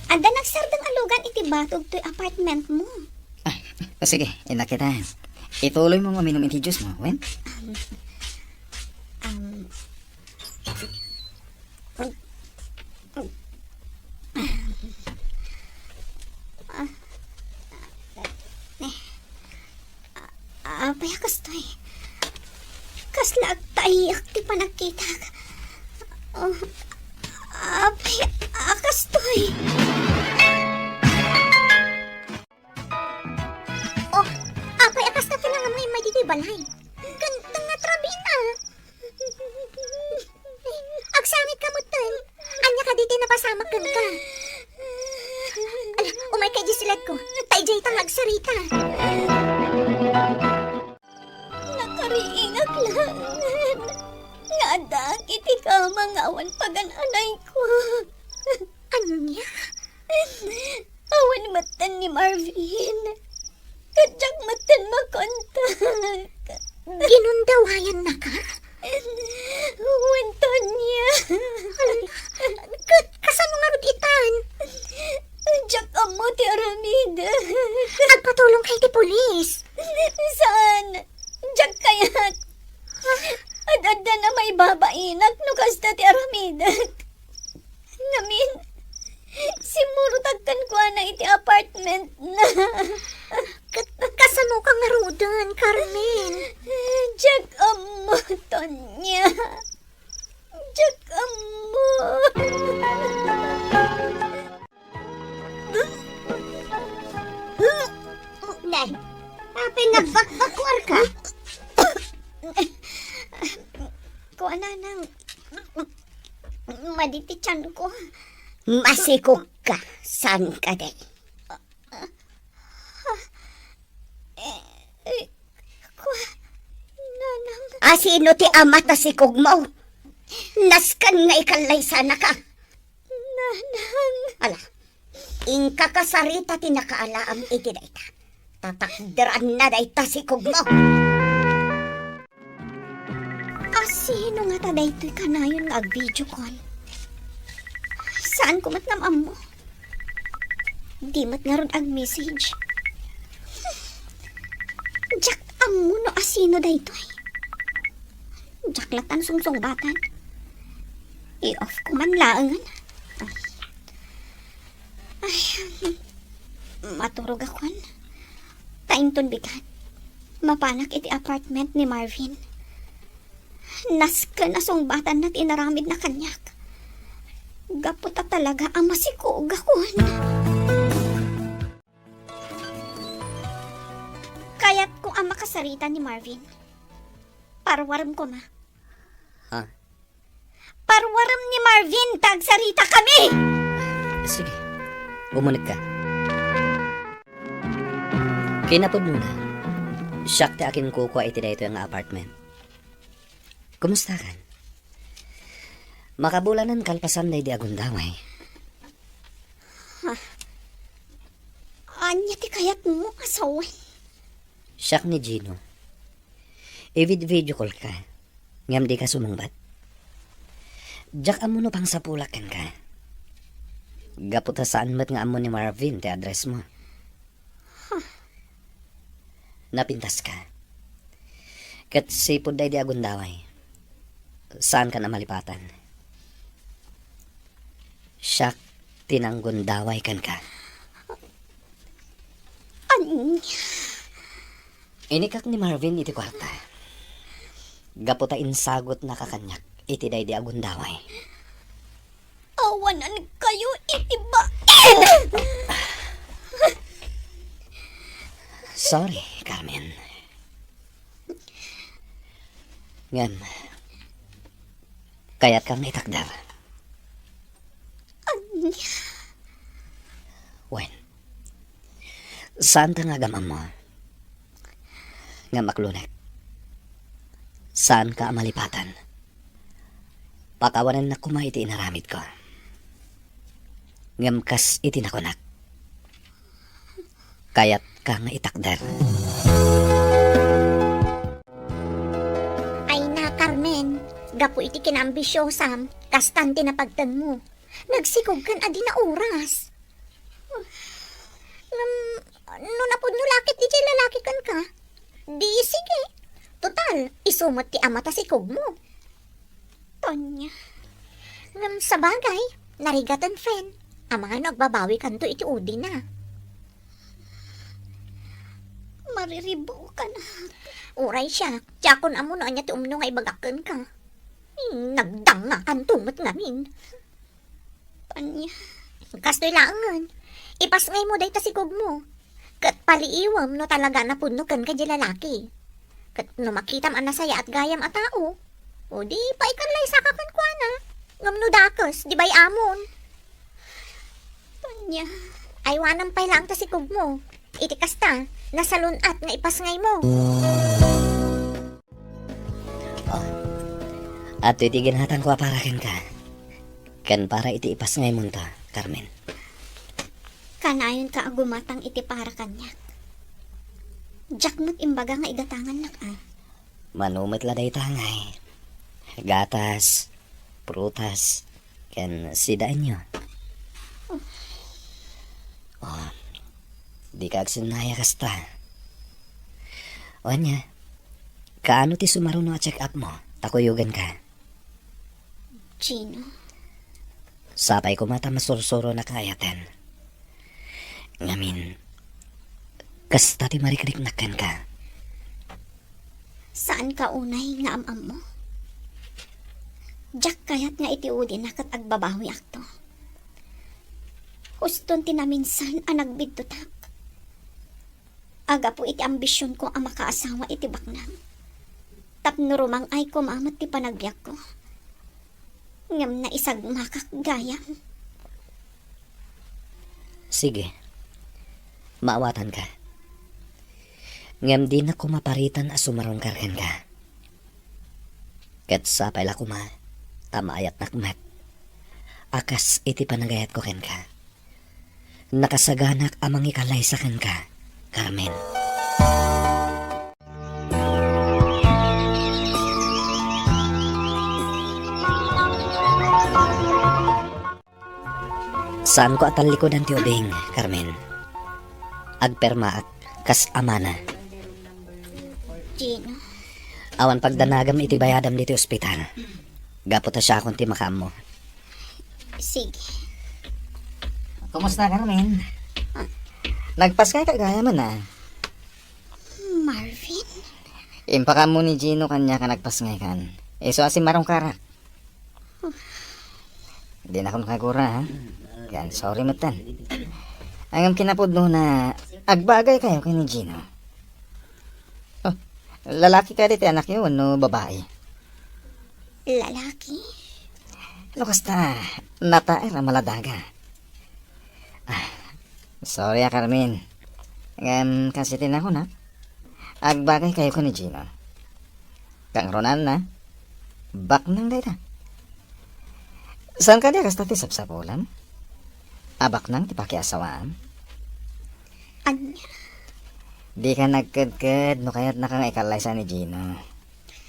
adda nagsardeng a lugan iti batog toy apartment mo. Ah, sige, innak ita. Ituloy mo nga uminum iti juice mo, wen? Um, um, Ah, eh, a-, apay a kastoy? Kasla agtaiek ti panagkitak. Oh, apay a kastoy? Oh, apay a kasta ti nangamay ditoy balay? Ganteng nga trabina. Amangan nga awan pagan-anayko. Ania? Awan metten ni Marvin. Ket diak metten makontak. Ginundawayannaka? Wen, Tonia. Hala, ka-, kasano ngarud itan? Diak ammo ti aramidek. Agpatulongka iti pulis. Saan? Diak kayat. Ad-adda na maibabainak no kasta ti aramidek. Ngamin, simmurotak kenkuana iti apartment na. Ka-, kasanoka ngaruden, Carmen? Diak ammo, Tonia. Diak ammo. Nay, apay nga agbakbakuarka? Kuana nang madi ti tianko. Masikog ka, saan ka, day? Eh, eh, kua, nanang. A, sino ti ama ta sikog mo? Nasken nga ikallaysanaka. Nanang. Ala, inka kasarita ti nakaalaam iti dayta. Tatakderanna dayta sikog mo. A, sino ngata daytoy kanayon nga ag-video call? Saanko met nga maammo. Di met ngarud ag-message. Diak ammo no asino daytoy. Diak latta sungsungbatan. I-off ko man laeng. Ay, maturogakon. Ta inton bigat, mapanak iti apartment ni Marvin. Nasken a sungbatanna ti inaramidna kaniak. Gapu ta talaga a masikogakon. Kayatko a makasarita ni Marvin. Parwarem koma. Ha? Parwarem ni Marvin ta agsaritakami! Sige, umunegka. Kinapudnona, siak ti akinkukua iti daytoy nga apartment. Kumustakan? Makabulanen kalpasan daydi a gundaway. Ha? Ania ti kayatmo a sawen? Siak ni Gino. I-vid-video call ka, ngem dika sumungbat. Diak ammo no pangsapulak kenka. Gapu ta saan met nga ammo ni Marvin ti address mo. Huh. Napintas ka. Ket sipud daydi a gundaway, saan ka a malipatan. Siak ti nanggundaway kenka. Ania? Inikak ni Marvin iti kuarta. Gapu ta insagutnaka kaniak iti daydi a gundaway. Awanankayo iti bain! Sorry, Carmen. Ngem, kayatka nga itakder? Ania? Wen, saanta nga agam-ammo. Ngem maklunek, saanka a malipatan. Pakawanennak koma iti inaramidko. Ngem kas iti nakunak, kayatka nga itakder. Ay na, Carmen, gapu iti kinaambisiosam, kastan ti napagtenmo. Nagsikogkan a di naoras. Ngem, no napudno la ket diay lalaki kenka, di sige. Total, isu met ti ama ta sikogmo. Tonia. Ngem sabagay, narigaten, friend. Amangan no agbabawikanto iti udina. Mariribukan. Uray siak, diakon ammo no ania ti umno nga ibagak kenka. Hmm, nagdangakanto met ngamin. Ania? Kastoy laengen. Ipasngaymo dayta sikogmo. Ket paliiwem no talaga a napudno kenka diay lalaki. Ket no makitam a nasayaat gayam a tao, o di paikallaysaka kenkuana. Ngem no dakes, di bay-amon. Ania? Aywanam pay laeng ta sikogmo. Iti kasta, nasalun-at nga ipasngaymo. Ah, Adtoy ti ginatangko a para kenka, ken para iti ipasngaymonta, Carmen. Kanayonka a gumatang iti para kaniak. Diak met imbaga nga igatangannak a. Mano met la dayta ngay? Gatas, prutas, ken sidaenyo. Oh, dika agsinnaya kasta. O ania, kaano ti sumaruno a check-up mo? Ta kuyogenka. Gino. Sapay koma ta masursuronak nga ayaten. Ngamin, kasta ti marikriknak kenka. Saanka unay nga am-ammo? Diak kayat nga iti udina ket agbabawiakto. Huston ti naminsan a nagbidduttak. A gapu iti ambisionko a makaasawa iti baknang. Tapno rumang-ay koma met ti panagbiagko. Ngem naisagmakak gayam. Sige. Maawatanka. Ngem dinak koma paritan a sumarungkar kenka. Ket sapay la koma, ta maayatnak met a kas iti panagayatko kenka. Nakasaganak a mangikallaysa kenka, Carmen. Saanko a tallikudan ti ubing, Carmen. Agpermaak kas amana. Gino. Awan pagdanagam iti bayadam ditoy ospital. Gapu ta siakon ti makaammo. Sige. Kumusta, Carmen? Ah. Nagpasngayka gayam a. Marvin? Impakaammo ni Gino kaniak a nagpasngaykan. Isu a simmarungkarak. Dinakon kagura, ha? Yan, sorry metten. Ngem kinapudnona, agbagaykayo ken ni Gino. Oh, lalaki kadi ti anakyo wenno babai? Lalaki. No kasta, nataer a maladaga. Ah, sorry a, Carmen. Ngem kas iti nakunak, agbagaykayo ken ni Gino. Kangrunanna, baknang dayta. Saan kadi a kasta ti sapsapulam? A baknang ti pakiasawaam? Ania? Dika nagkedked no kayatnaka nga ikallaysa ni Gino.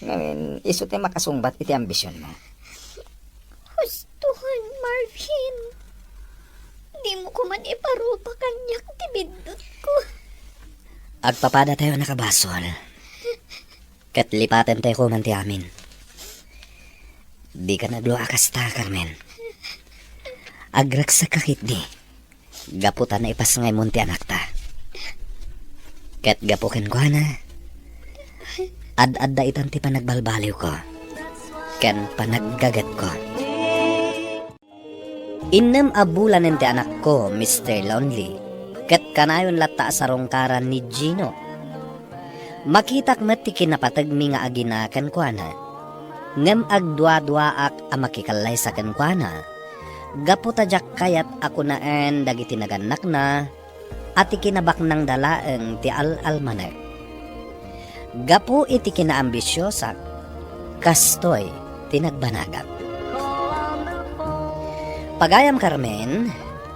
Ngamin, isu ti makasungbat iti ambisionmo. Hustoan, Marvin. Dimo koman iparupa kaniak ti biddutko. Agpapadatayo a nakabasol. Ket lipatentayo koman ti amin. Dika naglua a kasta, Carmen. Agragsak ka ketdi. Gapu ta naipasngaymon ti anakta. Ket gapu kenkuana, ad-adda itan ti panagbalbaliwko ken panaggagetko. Innem a bulanen ti anakko, Mister Lonely, ket kanayon latta a sarungkaran ni Gino. Makitak met ti kinapategmi nga agina kenkuana, ngem agduaduaak a makikallaysa kenkuana, gapu ta diak kayat a kunaen dagiti nagannakna a ti kinabaknangda laeng ti al-almanek. Gapu iti kinaambisiosak, kastoy ti nagbanagak. Pagayam Carmen,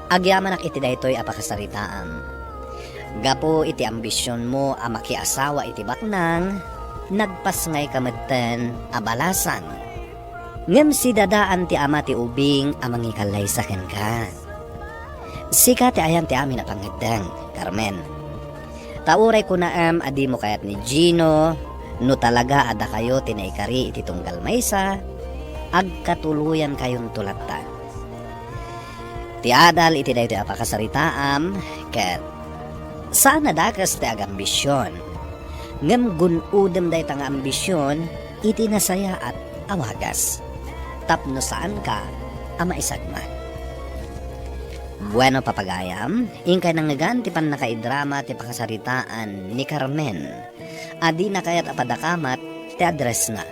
agyamanak iti daytoy a pakasaritaam. Gapu iti ambisionmo a makiasawa iti baknang, nagpasngayka metten a balasan. Ngem sidadaan ti ama ti ubing a mangikallaysa kenka. Sika ti ayan ti amin a pangngeddeng, Carmen. Ta uray kunaem a dimo kayat ni Gino, no talaga a dakayo ti naikari iti tunggal maysa, agkatuloyankayonto latta. Ti adal iti daytoy a pakasaritaam, ket saan a dakes ti agambision. Ngem gun-odem dayta nga ambision iti nasayaat a wagas, tapno saanka a maisagma. Bueno, papagayam, inkay nangngegan ti pannakaidrama ti pakasaritaan ni Carmen a dina kayat a padakamat ti addressna.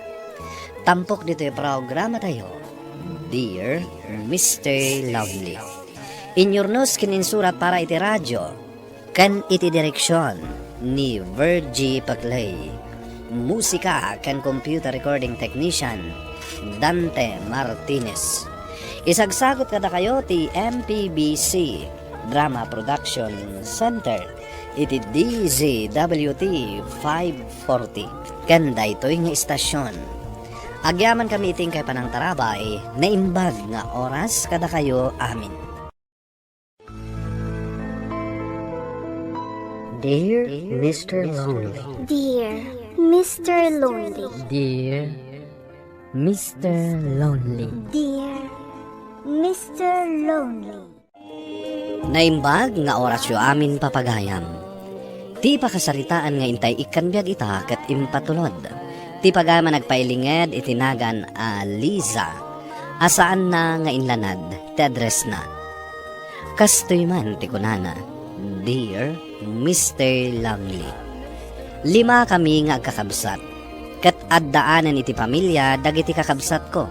Tampok ditoy programatayo, Dear Mister Lonely. Inyurnos ken insurat para iti radio ken iti direksion ni Virgie Paclay. Musika ken computer recording technician, Dante Martinez. Isagsagut kadakayo ti M P B C Drama Production Center iti D Z W T five forty ken daytoy nga istasyon. Agyamankami iti inkay panangtarabay, naimbag nga oras kadakayo amin. Dear Mister Lonely. Dear Mister Lonely. Dear Mister Lonely. Dear Mister Lonely. Naimbag nga orasyo amin, papagayam. Ti pakasaritaan nga intay ikkan biag ita ket impatulod. Ti pagayam a nagpailinged iti nagan a Liza, a saanna nga inlanad ti addressna. Kastoy man ti kunana, "Dear Mister Lonely, limakami nga agkakabsat, ket addaanen iti pamilia dagiti kakabsatko.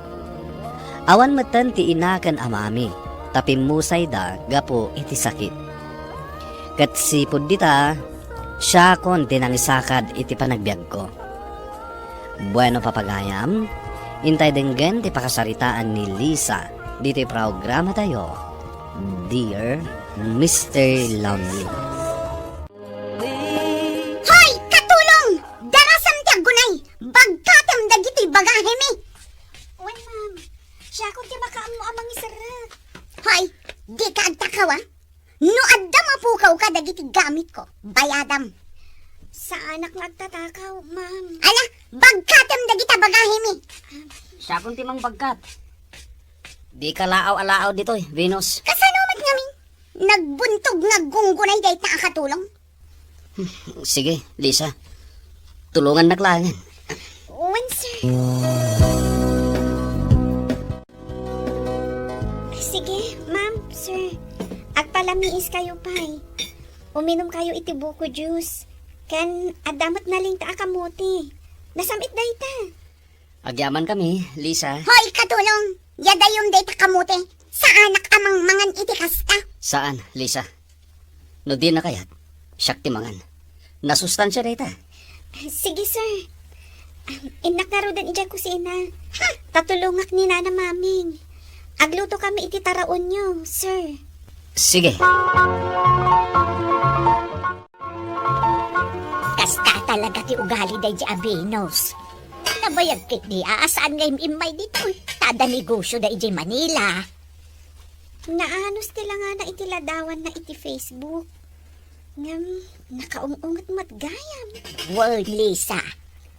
Awan metten ti ina ken amami, ta pimmusayda gapu iti sakit. Ket sipud dita, siakon ti nangisakad iti panagbiagko." Bueno, papagayam, intay denggen ti pakasaritaan ni Lisa ditoy programatayo, Dear Mister Lonely. Hoy, katulong! Darasam ti aggunay! Bagkatem dagiti bagahimi! Wen, ma'am. Siakon ti makaammo a mangiserrek. Hoy, dika agtakaw, a? No adda mapukawka dagiti gamitko, bayadam. Saanak nga agtatakaw, ma'am. Ala, bagkatem dagita bagahimi. Siakon ti mangbagkat. Dika laaw-alaaw ditoy, Venus. Kasano met ngamin? Nagbuntog nga gunggunay dayta a katulong. Sige, Lisa. Tulongannak laengen. Wen, sir. Sige, ma'am, sir. Agpalamiis kayo pay. Uminum kayo iti buko juice. Ken adda met nalingta a kamote. Nasam-it dayta. Agyamankami, Lisa. Hoy, katulong! Yadayom dayta kamote. Saanak a mangmangan iti kasta. Saan, Lisa. No dina kayat, siak ti mangan. Nasustansia dayta. Sige, sir. Innak ngaruden idiay kusina. Ha? Ta tulongak ni Nana Maming. Aglutokami iti taraonyo, sir. Sige. Kasta talaga ti ugali daydi a Venus. Nabayag ketdi a saan nga im-immay ditoy. Ta adda negosyoda idiay Manila. Naanus ti langana iti ladawanna iti Facebook. Ngem, nakaung-unget met gayam. Wen, Lisa.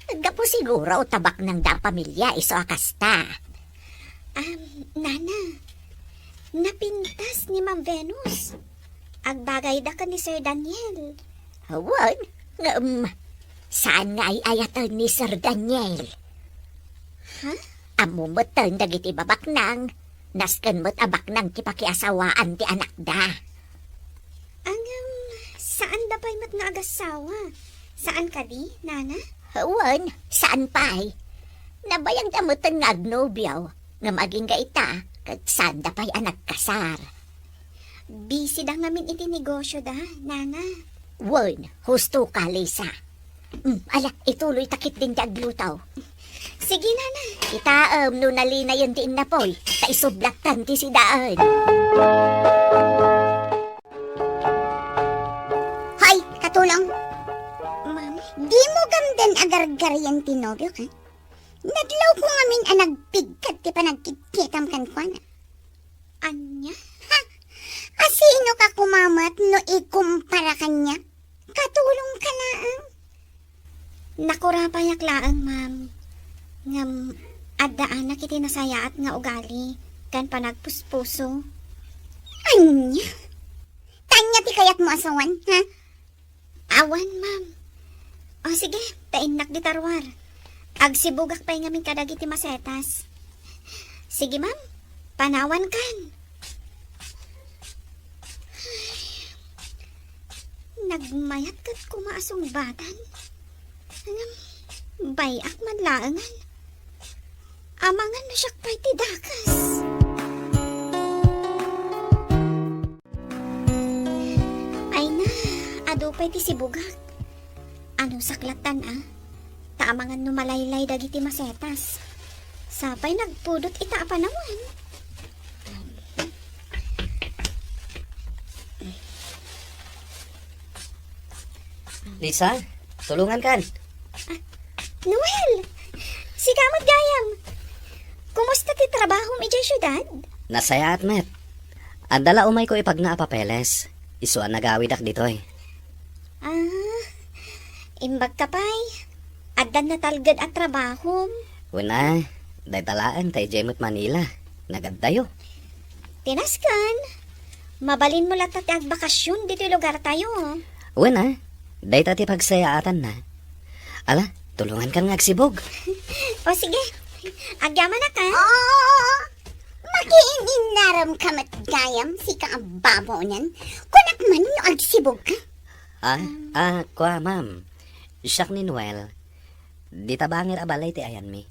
Gapu siguro ta baknangda a pamilia isu a kasta. Am, Nana, napintas ni Ma'am Venus. Agbagayda ken ni Sir Daniel. Wen, ngem, saan nga ay-ayaten ni Sir Daniel? Ha? Ammo metten dagiti babaknang, nasken met a baknang ti pakiasawaan ti anakda. Ngem, saanda pay met nga agassawa. Saan kadi, Nana? Wen, saan pay. Nabayagda metten nga agnobio, ngem agingga ita, ket saanda pay a nagkasar. Busy da ngamin iti negosyo da, Nana. Wen, husto ka, Lisa. Mm, ala, ituloy ta ketdin ti agluto. Sige, Nana. Kitaem no nalinayen ti innapoy, ta isublattan ti sidaen. Hoy, katulong. Ma'am? Dimo gamden a gargarian ti nobio ka? Nadlawko ngamin a nagpigkat ti panagkitkitam kenkuana. Ania? Ha? Asino ka koma met no ikumpara kaniak? Katulong ka laeng. Nakurapayak laeng, ma'am. Ngem, addaannak iti nasayaat nga ugali ken panagpuspuso. Ania? Ania ti kayatmo a sawen, ha? Awan, ma'am. O, sige, ta innak dita ruar. Agsibugak pay ngamin kadagiti masetas. Sige, ma'am. Panawankan. Nagmayat ket koma a sungbatan. Ngem, bay-ak man laengen. Amangan no siak pay ti dakes. Ay na, adu pay ti sibugak. Ano saklattan, a? Ta amangan no malaylay dagiti masetas. Sapay nagpudot ita a panawen. Lisa, tulongankan. Ah, Noel! Sika met gayam. Kumusta ti trabahom idiay siudad? Nasayaat met. Adda la umayko ipagna a papeles. Isu a nagawidak ditoy. Ah, imbagka pay. Addan natalged a trabahom. Wen a, dayta laeng ta idiay met Manila. Nagaddayo. Ti nasken, mabalinmo latta ti agbakasyon ditoy lugartayo. Wen a, dayta ti pagsayaatanna. Ala, tulongankan nga agsibug. O sige, agyamanak a. Oo, makiin-innarem ka met gayam, sika a babonen. Kunak man no agsibug ka. Ah, ah, kua, ma'am. Siak ni Noel. Dita bangir a balay ti ayanmi.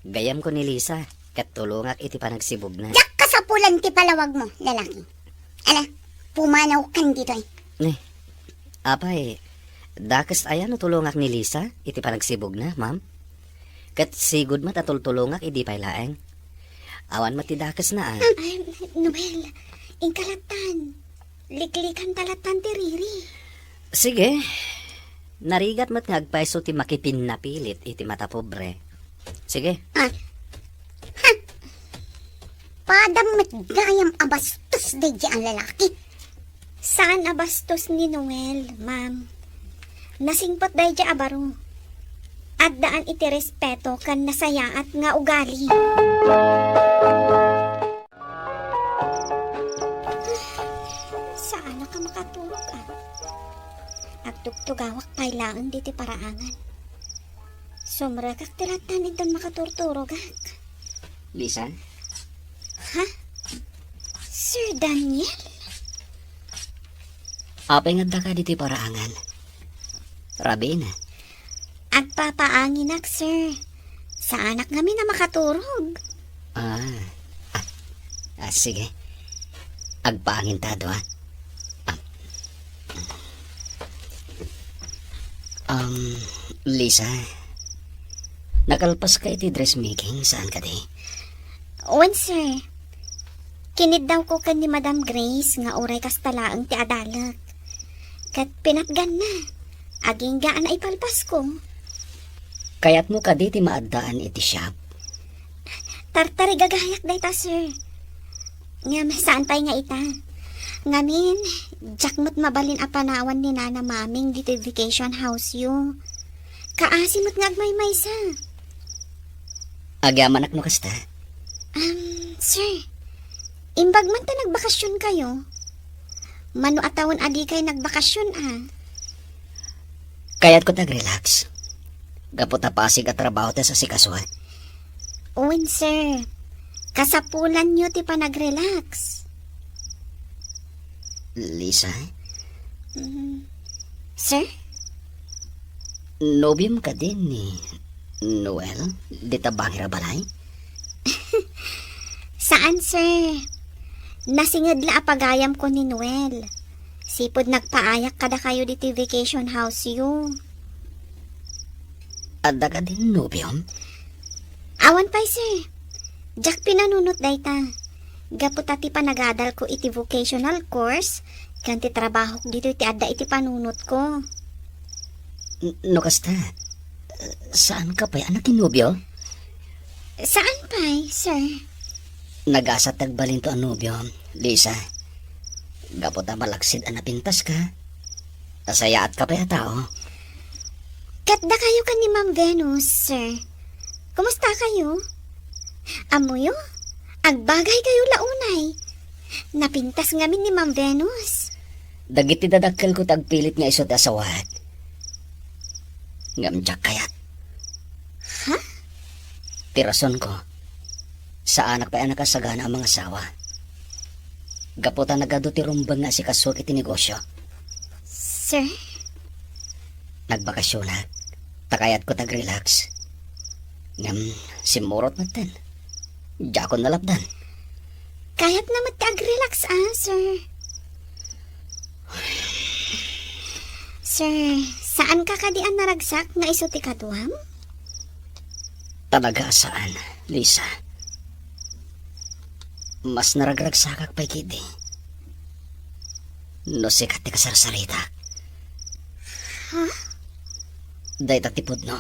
Gayamko ni Lisa, ket tulongak iti panagsibugna. Diak kasapulan ti palawagmo, lalaki. Ala, pumanawkan ditoy. Eh, apay, dakes aya no tulongak ni Lisa iti panagsibugna, ma'am? Ket sigud met a tultulongak idi pay laeng. Awan met ti dakesna a. Ay, Noel, inka lattan. Liklikanta lattan ti riri. Sige. Narigat met nga agpayso ti makipinnapilit iti matapobre. Sige. Ah. Ha! Padam met gayam a bastos daydi a lalaki. Saan a bastos ni Noel, ma'am. Nasingpet daydi a baro. Addaan iti respeto ken nasayaat nga ugali. Saanak a makaturog, a. Agtugtugawak pay laeng ditoy paraangan. Sumrekak ti lattan inton makaturturogak. Lisa? Ha? Sir Daniel? Apay nga addaka ditoy paraangan? Rabiin a. Agpapaanginak, sir. Saanak ngamin a makaturog. Ah. Ah, ah, sige. Agpaanginta adu, ah. Ah. Um, Lisa, nakalpaska iti dressmaking, saan kadi? Wen, sir. Kiniddawko ken ni Madam Grace nga uray kasta laeng ti adalek. Ket pinatganna, agingga a naipalpasko. Kayatmo kadi ti maaddaan iti shop? Tartarigagayak dayta, sir. Ngem saan pay nga ita. Ngamin, diak met mabalin a panawan ni Nana Maming ditoy vacation house-yo. Kaasi met nga agmaymaysa. Agyamanak no kasta. Um, sir, imbag man ta nagbakasyon kayo, mano a tawen a dikay nagbakasyon a? Kayatko ti agrelax. Gapu ta pasig a trabaho ti asikasuak. Wen, sir. Kasapulanyo ti panagrelax. Lisa? Mm. Sir? Nobiom kadi ni Noel dita bangir a balay? Saan, sir. Nasinged la a pagayamko ni Noel. Sipud nagpaayak kadakayo ditoy vacation house-yo. Adda kadi nobiom? Awan pay, sir. Diak pinanunot dayta. Gapu ta ti panagadalko iti vocational course, ken ti trabahok ditoy ti adda iti panunotko. N-, no kasta, saanka pay a nakinobio? Saan pay, sir? Nagasat ti agbalinto a nobio, Lisa. Gapu ta malaksid a napintaska. Nasayaatka pay a tao. Ket dakayo ken ni Ma'am Venus, sir. Kumusta kayo? Ammoyo, agbagay kayo la unay. Napintas ngamin ni Ma'am Venus. Dagiti dadakkelko ti agpilit nga isu ti asawak. Ngem diak kayat. Ha? Ti rasonko, saanak pay a nakasagana a mangasawa. Gapu ta nagadu ti rumbeng nga asikasuak iti negosyo. Sir? Nagbakasyonak, ta kayatko ti agrelax. Ngem, simmurot metten. Diakon nalapdan. Kayatna met ti agrelax, ah, sir. Sir, saanka kadi a naragsak nga isu ti kaduam? Talaga a saan, Lisa. Mas naragragsakak pay ketdi no sika ti kasarsaritak. Ha? Dayta ti pudno.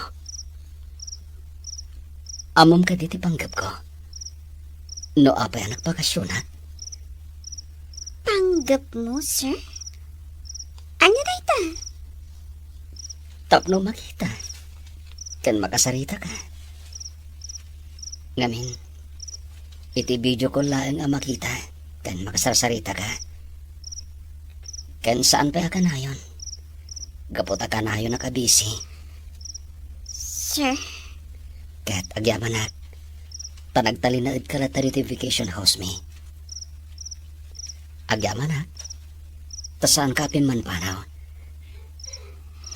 Ammom kadi ti panggepko? No apay a nagpakasionak? Panggepmo, sir? Ania dayta? Tapno makita ken makasarita ka. Ngamin, iti video call laeng a makita ken makasarsarita ka. Ken saan pay a kanayon. Gapu ta kanayon a kabisi. Sir? Ket agyamanak, ta nagtalinaedka latta ditoy vacation house mi. Agyamanak, ta saanka a pimmanpanaw.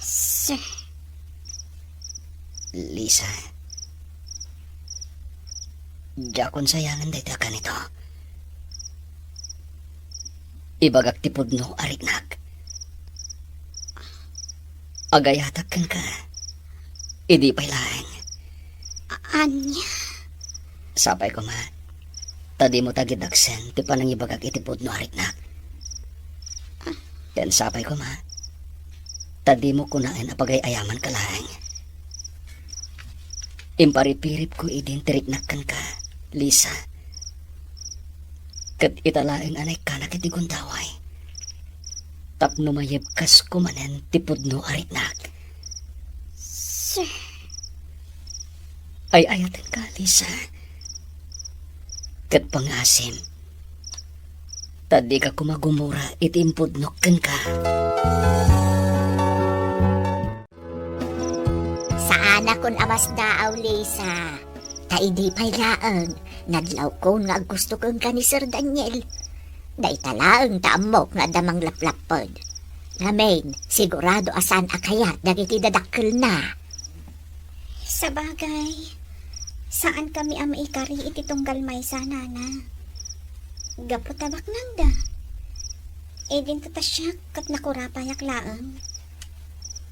Sir. Lisa. Diakon sayangen daytoy a kanito. Ibagak ti pudno a riknak. Agayatak kenka. Idi pay laeng. A-, ania? Sapay koma, ta dimo ta gidaksen ti panangibagak iti pudno a riknak. Ken sapay koma, ta dimo kunaen a pagay-ayamanka laeng. Imparipiripko idin ti riknak kenka, Lisa. Ket ita laeng a naikkanak iti gundaway. Tapno mayebkasko manen ti pudno a riknak. Sir. Ay-ayatenka, Lisa. Ket pangasim, ta dika koma gumura iti impudnok kenka. Saanakon a masdaaw, Lisa. Ta idi pay laeng, nadlawkon nga aggusto kenka ni Sir Daniel. Dayta laeng ta ammok nga adda manglaplapped. Ngamin, sigurado a saan a kayat dagiti dadakkelna. Sabagay, saankami a maikari iti tunggal maysa, Nana. Gapu ta baknangda. Idinto ta siak ket nakurapayak laeng.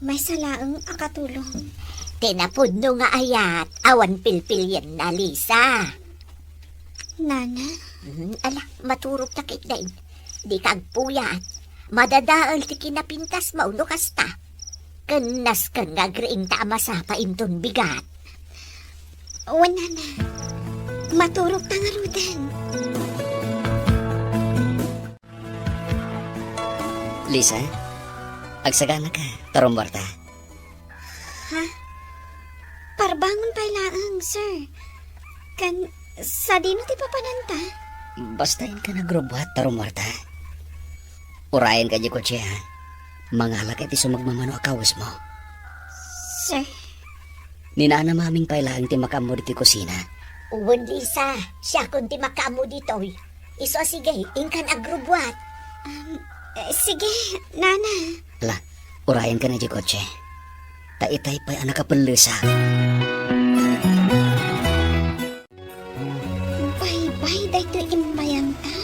Maysa laeng a katulong. Ti napudno nga ayat, awan pilpilienna, Lisa. Nana? Hmm, ala, maturogta ketdin. Dika agpuyat. Madadael ti kinapintasmo no kasta. Ken nasken nga agriingta a masapa inton bigat. Wen, Nana. Maturogta ngaruden. Lisa, agsaganaka, ta rummuarta. Ha? Parbangon pay laeng, sir. Ken sadino ti papananta? Basta inka nagrubuat ta rummuarta. Urayenka diay kotse, ha? Mangalaka iti sumagmamano a kawesmo. Sir. Ni Nana Maming pay laeng ti makaammo ditoy kusina. Wen, Lisa, siakon ti makaammo ditoy. Isu a sige, inkan agrubuat. Um, eh, sige, Nana. Ala, urayenka na diay kotse. Ta itay pay a nakapellesak. Baybay daytoy imbayanta,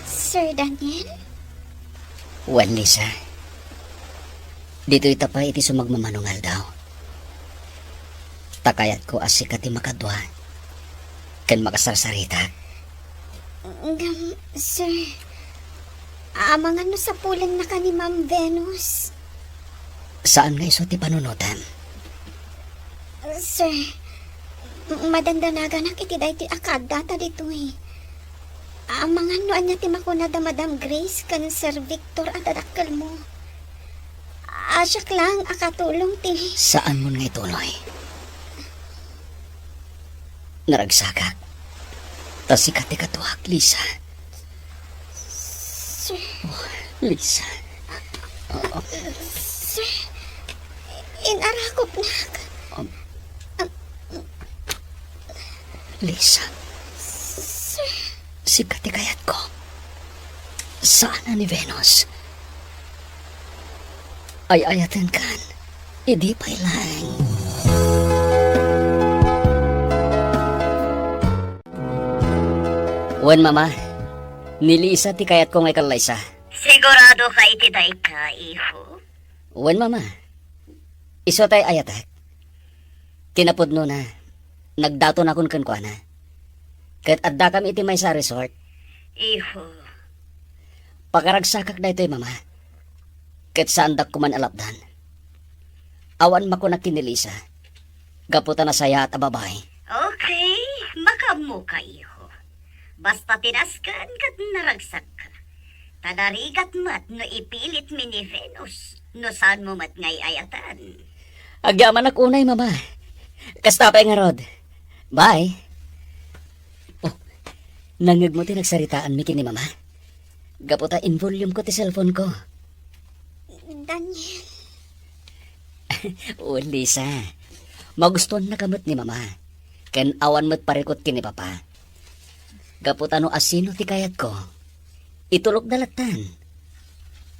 Sir Daniel? Wen, Lisa. Ditoyta pay iti sumagmamano nga aldaw. Ta kayatko a sika ti makadua ken makasarsarita. Ngem, sir, amangan no sapulennaka ni Ma'am Venus. Saan nga isu ti panunotem? Sir, m-, madandanaganak iti daytoy a kaaddata ditoy. Amangan no ania ti makuna da Madam Grace ken Sir Victor a dadakkelmo. A, siak laeng a katulong ti... Saanmon nga ituloy. Naragsakak. Ta sika ti kaduak, Lisa. Sir. Oh, Lisa. Oh. Sir, inarakupnak. Um. Lisa. Sir. Sika ti kayatko. Saan a ni Venus. Ay-ayatenkan. Idi pay laeng. Wen, Mama, ni Lisa ti kayatko nga ikallaysa. Sigurado ka iti dayta, iho? Wen, Mama. Isu tay ayatek. Ti napudnona, Nagdatonakon kenkuana. Ket addakami iti maysa a resort. Iho. Pakaragsakak daytoy, Mama. Ket saandak koma alapdan. Awan makunak ken ni Lisa. Gapu ta nasayaat a babai. Okay, makaammoka, iho. Basta ti nasken ket naragsakka. Ta narigat met no ipilitmi ni Venus, no saanmo met nga ay-ayaten. Agyamanak unay, Mama. Kasta pay ngarud. Bye. Oh, nangngegmo ti nagsaritaanmi ken ni Mama? Gapu ta in-volume ko ti cellphone ko. Daniel. O, Lisa, magustuannaka met ni Mama, ken awan met parikut ken ni Papa. Gapu ta no asino ti kayatko, itulokda lattan.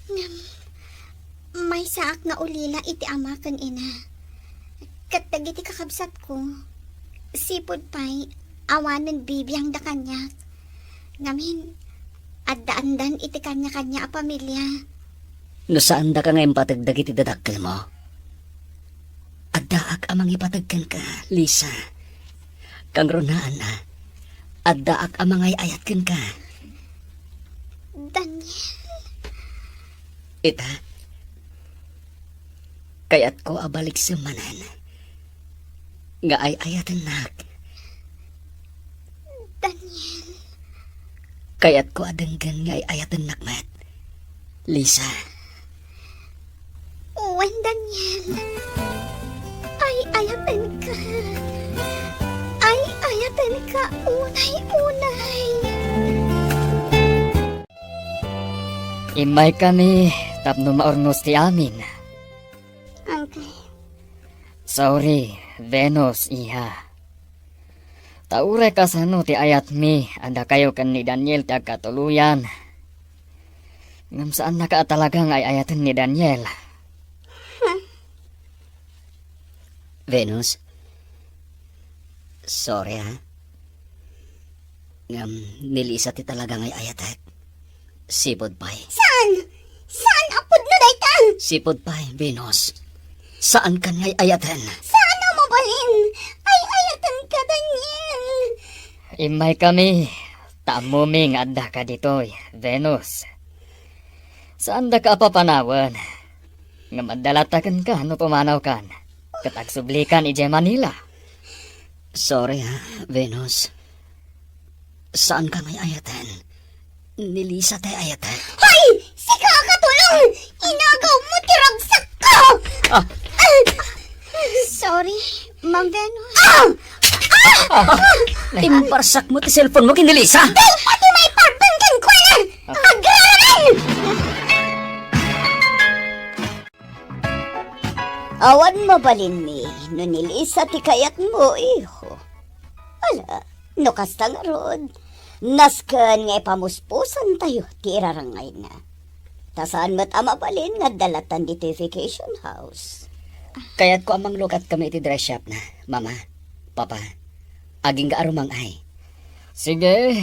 Ngem, maysaak nga ulila iti ama ken ina. Ket dagiti kakabsatko, sipud pay, awanen bibiangda kaniak. Ngamin, addaandan iti kanya-kanya a pamilia. No saandaka nga impateg dagiti dadakkelmo, addaak a mangipateg kenka, Lisa. Kangrunaan a, addaak a mangay-ayat kenka. Daniel. Ita, kayatko a baliksem manen nga ay-ayatennak. Daniel. Kayatko a denggen nga ay-ayatennak met, Lisa. Wen, Daniel. Ay-ayatenka. Ay-ayatenka unay-unay. Immaykami tapno maurnos ti amin. Uncle. Sorry, Venus, iha. Ta uray kasano ti ayatmi a dakayo ken ni Daniel ti agkatuloyan, ngem saannaka a talaga nga ay-ayaten ni Daniel. Venus, sorry, ha. Ngem ni Lisa ti talaga nga ay-ayatek. Sipud pay. Saan? Saan a pudno dayta? Sipud pay, Venus. Saankan nga ay-ayaten. Saan a mabalin? Ay-ayatenka, Daniel. Immaykami, ta ammomi nga addaka ditoy, Venus. Saandaka a papanawen. Ngem adda latta kenka no pumanawkan, ket agsublikan idiay Manila. Sorry, ha, Venus. Saanka nga ay-ayaten. Ni Lisa ti ay-ayaten. Hoy! Sika a katulong! Inagawmo ti ragsakko! Ah! Sorry, Ma'am Venus. Ah! Ah! Imbarsakmo ti cellphone mo ken ni Lisa! Dayta ti maiparbeng kenkuana! Agraman! Awan mabalinmi no ni Lisa ti kayatmo, iho. Ala, no kasta ngarud, nasken nga ipamuspusantayo ti irarangayna. Ta saan met a mabalin nga adda lattan ditoy vacation house. Kayatko a manglukatkami iti dress shop na, Mama, Papa. Agingga a rumang-ay. Sige,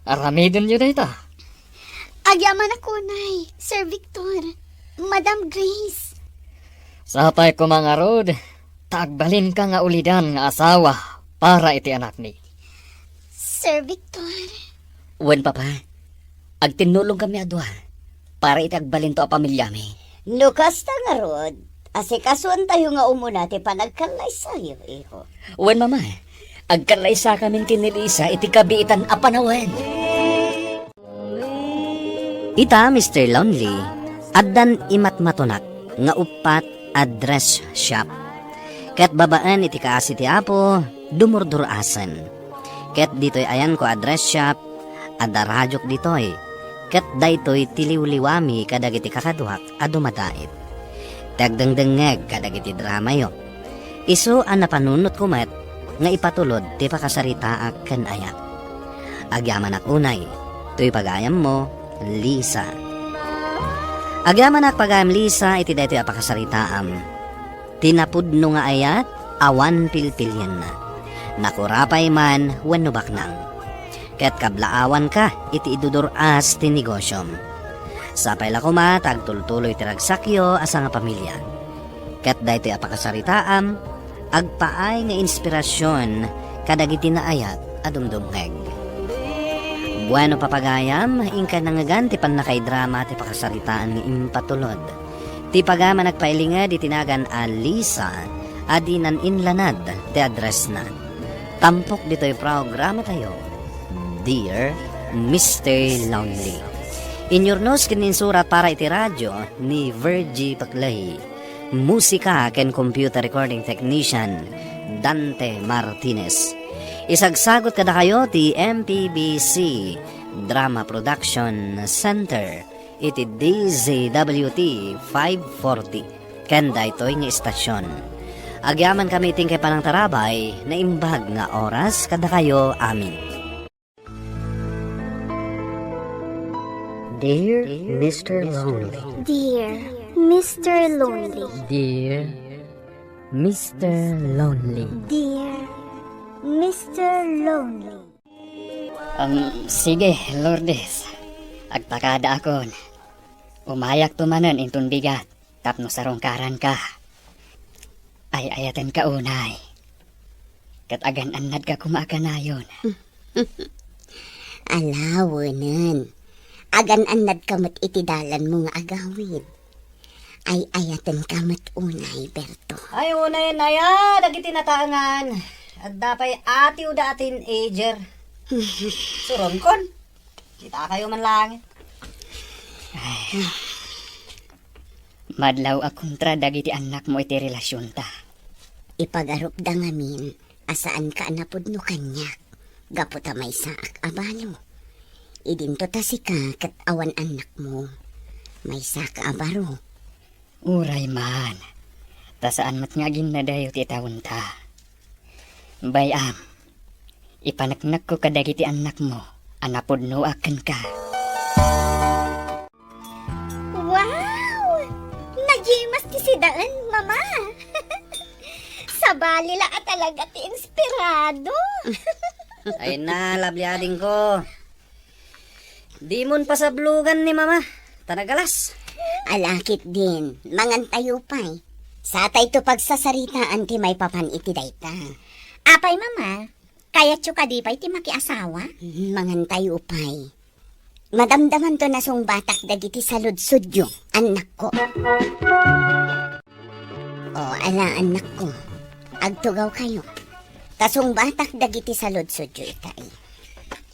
aramidenyo dayta. Agyamanak unay, Sir Victor, Madam Grace. Sapay koma ngarud, ta agbalinka nga ulidan nga asawa para iti anakmi. Sir Victor. Wen, Papa. Agtinnulongkami a dua para iti agbalinto a pamilyami. No kasta ngarud, asikasuentayo nga umuna ti panagkallaysayo, iho. Wen, Mama, agkallaysakamin ken ni Lisa iti kabiitan a panawen. Ita, Mister Lonely, addan imatmatonak nga uppat a dress shop. Ket babaen iti kaasi ti Apo, dumurdur-asen. Ket ditoy ayanko a dress shop, adda radiok ditoy, ket daytoy ti liwliwami kadagiti kakaduak a dumadait. Ti agdengdengngeg kadagiti dramayo. Isu a napanunotko met nga ipatulod ti pakasaritaak ken ayat. Agyamanak unay, toy pagayammo, Lisa. Agyamanak pagayam Lisa iti daytoy a pakasaritaam. Ti napudno nga ayat, awan pilpilienna. Nakurapay man wenno baknang. Ket kablaawanka iti idudur-as ti negosiom. Sapay la koma ta agtultuloy ti ragsakyo a sangapamilia. Ket daytoy a pakasaritaam, Agpaay nga inspirasyon kadagiti naayat a dumdumngeg. Bueno, papagayam, inka nangngegan ti pannakaidrama ti pakasaritaan nga impatulod. Ti pagayam a nagpailinged iti nagan a Lisa a di nan-inlanad ti addressna. Tampok ditoy programatayo, Dear Mister Lonely. Inyurnos ken insurat para iti radio ni Virgie Paclay. Musika ken computer recording technician, Dante Martinez. Isagsagot kadakayo ti M P B C Drama Production Center iti D Z W T five forty ken daytoy nga istasyon. Agyamankami iti inkay panangtarabay, naimbag nga oras kadakayo amin. Dear Mister Lonely. Dear Mister Lonely. Dear Mister Lonely. Dear Mister Lonely. Um, sige, Lourdes. Agpakadaakon. Umayakto manen inton bigat tapno sarungkaranka. Ay-ayatenka unay. Ket agan-annadka koma a kanayon. Ala, wenen. Agan-annadka met iti dalanmo nga agawid. Ay-ayatenka met unay, Berto. Ay, unay, naya, dagiti nataengan. Adda pay atiwda a teenager. Suronkon. Kitakayo man laeng. Ay. Madlaw a kontra dagiti annakmo iti relasionta. Ipagarupda ngamin a saanka a napudno kaniak gapu ta maysaak a balo. Idinto ta sika ket awan annakmo, maysaka a baro. Uray man, ta saan met nga aginnadayo ti taonta. Bay-am, ipaneknekko kadagiti annakmo a napudnoak kenka. Wow! Nagimas ti sidaen, Mama! Sabali la a talaga ti inspirado. Ay na, lovely adingko. Dimon pasablogan ni Mama, ta nagalas. Ala ketdin, mangantayo pay. Satayto pagsasaritaan ti maipapan iti dayta. Apay, Mama, kayatyo kadi pay ti makiasawa? Mm, mangantayo pay. Madamdamanto nasungbatak dagiti saludsodyo, annakko. O, ala, annakko. Agtugawkayo. Ta sungbatak dagiti saludsodyo itay.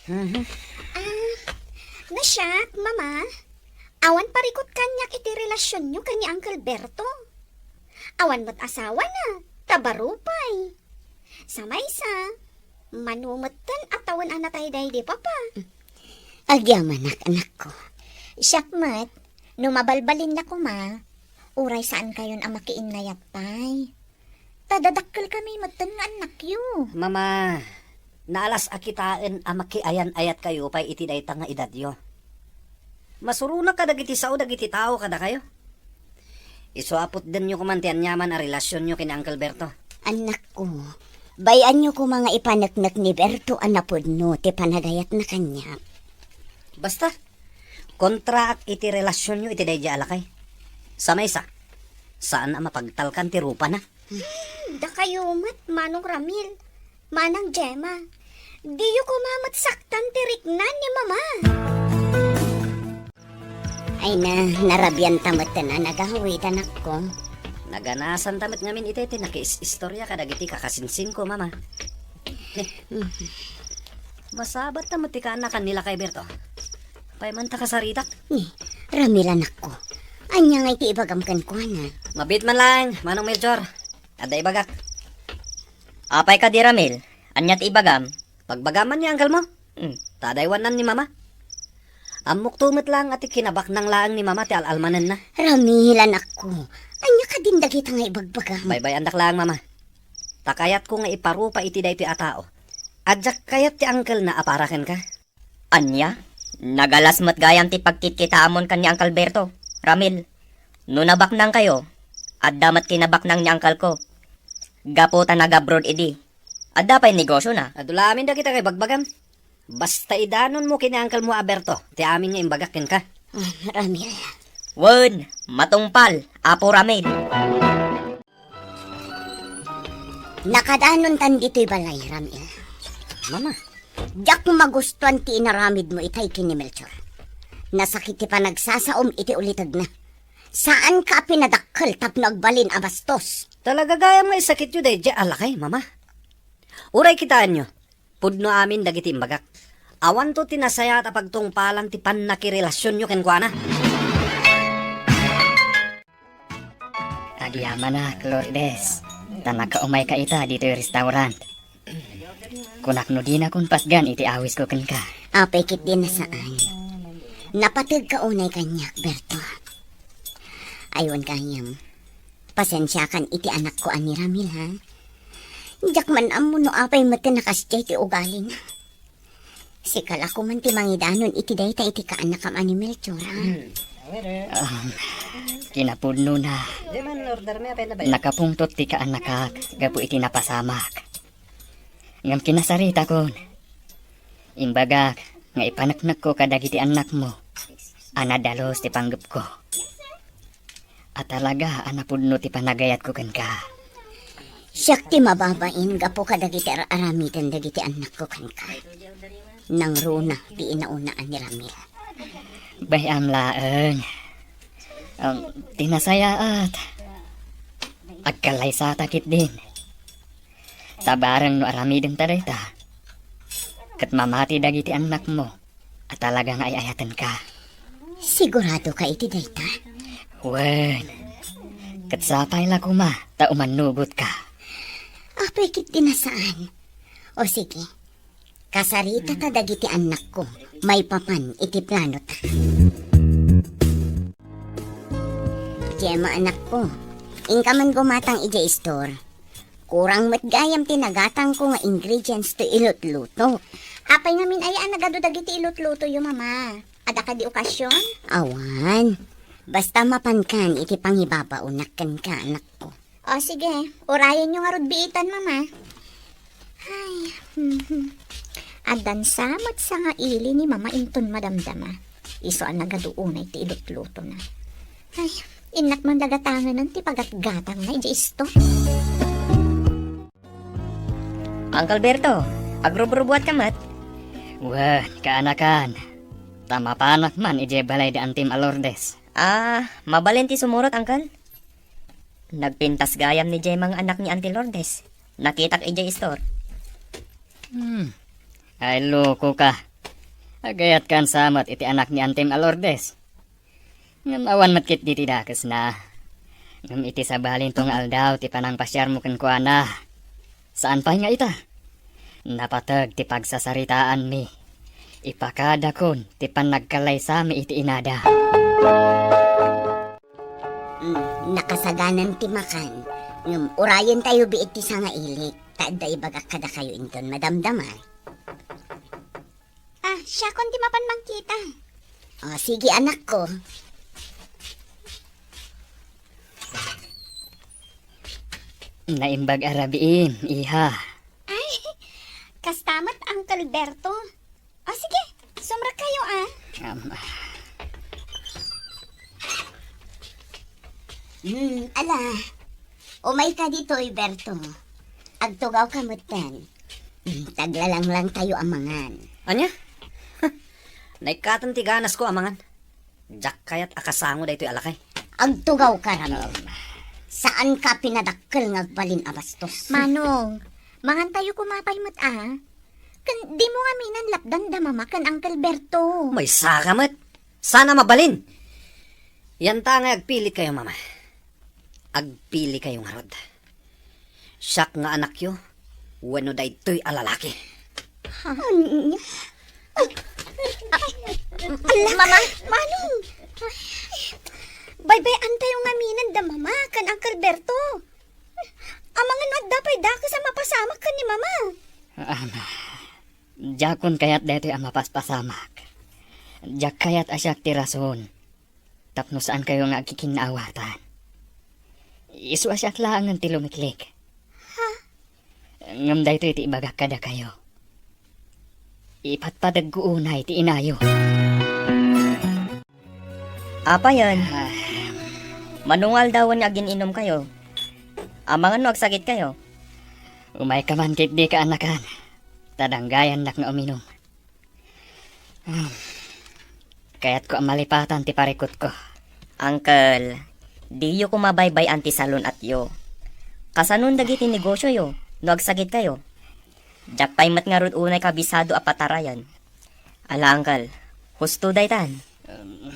Mhm. Ah, nasiak, Mama. Awan parikut kaniak iti relasionyo ken ni Uncle Berto. Awan met asawana, ta baro pay. Sa maysa, mano metten a tawen a natay daydi papa. Agyamanak, anakko. Siak met, no mabalbalinna koma, uray saankayon a makiinnayat pay. Ta dadakkelkami metten nga annakyo. Mama, naalas a kitaen a makiayan-ayatkayo pay iti dayta nga edadyo. Masuronak kadagiti sao dagiti tao kadakayo. Isu a putdenyo koman ti aniaman a relasionyo ken ni Uncle Berto. Annakko, bay-anyo koma nga ipaneknek ni Berto a napudno ti panagayatna kaniak. Basta, kontraak iti relasionyo iti daydiay a lakay. Sa maysa, saan a mapagtalkan ti rupana. Hmm, dakayo met, Manong Ramil, Manang Gemma, diyo koma met saktan ti rikna ni Mama. Ay na, narabianta met ta nagawid, anakko. Naganasanta met ngamin iti ti nakiis-istorya kadagiti kakasinsinko, Mama. Ni, masabatta met ti kaanakan ni Lakay Berto. Pay man ta kasaritak. Ni, Ramil, anakko. Ania ngay ti ibagam kenkuana? Mabiit man laeng, Manong Melchor. Adda ibagak. Apay kadi, Ramil? Ania ti ibagam? Pagbagam man ni uncle mo. Hmm. Ta adda aywannan ni Mama. Ammokto met laeng a ti kinabaknang laeng ni Mama ti al-almanenna. Ramil, anakko. Ania kadin dagita nga ibagbagam? Baybay-andak laeng, Mama. Ta kayatko nga iparupa iti daytoy a tao a diak kayat ti uncle-na a para kenka. Ania? Nagalas met gayam ti pagkitkitaamon ken ni Uncle Berto, Ramil. No nabaknangkayo, adda met kinabaknang ni uncle ko. Gapu ta nag-abroad idi. Adda pay negosiona. Adu la amin dagita nga ibagbagam. Basta idanonmo ken ni uncle mo a Berto ti amin nga imbagak kenka. Ah, Ramil. Wen, matungpal, Apo Ramil. Nakadanontan ditoy balay, Ramil. Mama. Diak magustuan ti inaramidmo itay ken ni Melchor. Nasakit ti panagsasaom iti ulitegna. Saanka a pinadakkel tapno agbalin a bastos. Talaga gayam nga isakityo daydiay a lakay, Mama. Uray kitaenyo, pudno amin dagiti imbagak. Awanto ti nasayaat a pagtungpalan ti pannakirelasionyo kenkuana. Agyamanak, Lourdes, ta nakaumayka ita ditoy restaurant. Kunak no dinakon patgan iti awisko kenka. Apay ketdi a saan. Napategka unay kaniak, Berto. Aywan gayam. Pasensiakan iti anakko a ni Ramil, ha? Diak man ammo no apay met ti nakasdiay ti ugalina. Sika la koman ti mangidanon iti dayta iti kaanakam a ni Melchor, ha? Hmm. Um, kinapudnona, nakapungtot ti kaanakak gapu iti napasamak. Ngem kinasaritakon. Imbagak nga ipaneknekko kadagiti annakmo a nadalus ti panggepko. A talaga a napudno ti panagayatko kenka. Siak ti mababain gapu kadagiti ar-aramiden dagiti annakko kenka. Nangruna ti inaunaan ni Ramil. Bay-am laeng. Um, ti nasayaat, agkallaysata ketdin. Ta bareng no aramidenta dayta, ket mamati dagiti annakmo a talaga nga ay-ayatenka. Siguradoka iti dayta? Wen, ket sapay la koma ta umannugotka. Apay ketdi a saan. O sige, kasaritata dagiti annakko maipapan iti planota. Gemma, anakko, inka man gumatang idiay store. Kurang met gayam ti nagatangko nga ingredients to ilutluto. Apay ngamin aya a nagadu dagiti ilutlutoyo, Mama? Adda kadi okasion? Awan. Basta mapankan iti pangibabaonak kenka, anakko. O, sige. Urayenyo ngarud biitan, Mama. Ay, mhm. Addan sa met sangaili ni Mama inton madamdama. Isu a nagadu unay ti ilutlutona. Ay, innak man dagatanan ti pagatgatangna idiay store. Uncle Berto, agrubrubuatka met? Wen, kaanakan. Ta mapanak man idiay balay da Antim a Lourdes. Ah, mabalin ti sumurot, Uncle? Nagpintas gayam ni Gemma nga anak ni Auntie Lourdes. Nakitak idiay store. Hmm. Ay, lokoka. Agayatkan sa met iti anak ni Antim a Lourdes. Ngem awan met ketdi ti dakesna. Ngem iti sabalinto nga aldaw ti panangpasiarmo kenkuana, saan pay nga ita. Napateg ti pagsasaritaanmi. Ipakadakon ti pannagkallaysami iti inada. Mm, nakasaganan ti makan. Ngem urayentayo biit ti sangailik, ta adda ibagak kadakayo inton madamdama. Ah, siakon ti mapan mangkita. O, sige, anakko. Naimbag a rabiim, iha. Ay, kasta met, Uncle Berto. O, sige, sumrekkayo, ah. Um, Hmm, ala. Umayka ditoy, Berto. Agtugawka metten. Hmm, taglalanglangtayo a mangan. Ania? Naikkaten ti ganasko a mangan. Diak kayat a kasango daytoy a lakay. Agtugawka, Ramil. Um, Saanka pinadakkel nga agbalin a bastos. Manong, mangantayo koma pay met, ah. Ken dimo ngaminen lapdan da Mama ken Uncle Berto. Maysaka met. Saan a mabalin. Yanta nga agpilikayo, Mama. Agpilikayo ngarud. Siak nga anakyo, wenno daytoy a lalaki. Ha? Ania? Ay, ay, ala, Mama, Manong. Baybay-antayo ngaminen da Mama ken Uncle Berto. Amangan no adda pay dakes a mapasamak ken ni Mama. Ama, diakon kayat daytoy a mapaspasamak. Diak kayat a siak ti rason tapno saankayo nga agkikinnaawatan. Isu a siak laengen ti lumiklik. Ha? Ngem daytoy ti ibagak kadakayo. Ipatpategko unay ti inayo. Apayen, ah, mano nga aldawen nga agin-inumkayo? Amangan no agsakitkayo? Umayka man ketdi kaanakan, ta danggayannak nga uminum. Hmm. Kayatko a malipatan ti parikutko. Uncle, diyo koma baybay-an ti salun-atyo. Kasanon dagiti negosioyo no agsakitkayo? Diak pay met ngarud unay kabisado a patarayan. Ala, Uncle, husto daytan. Um,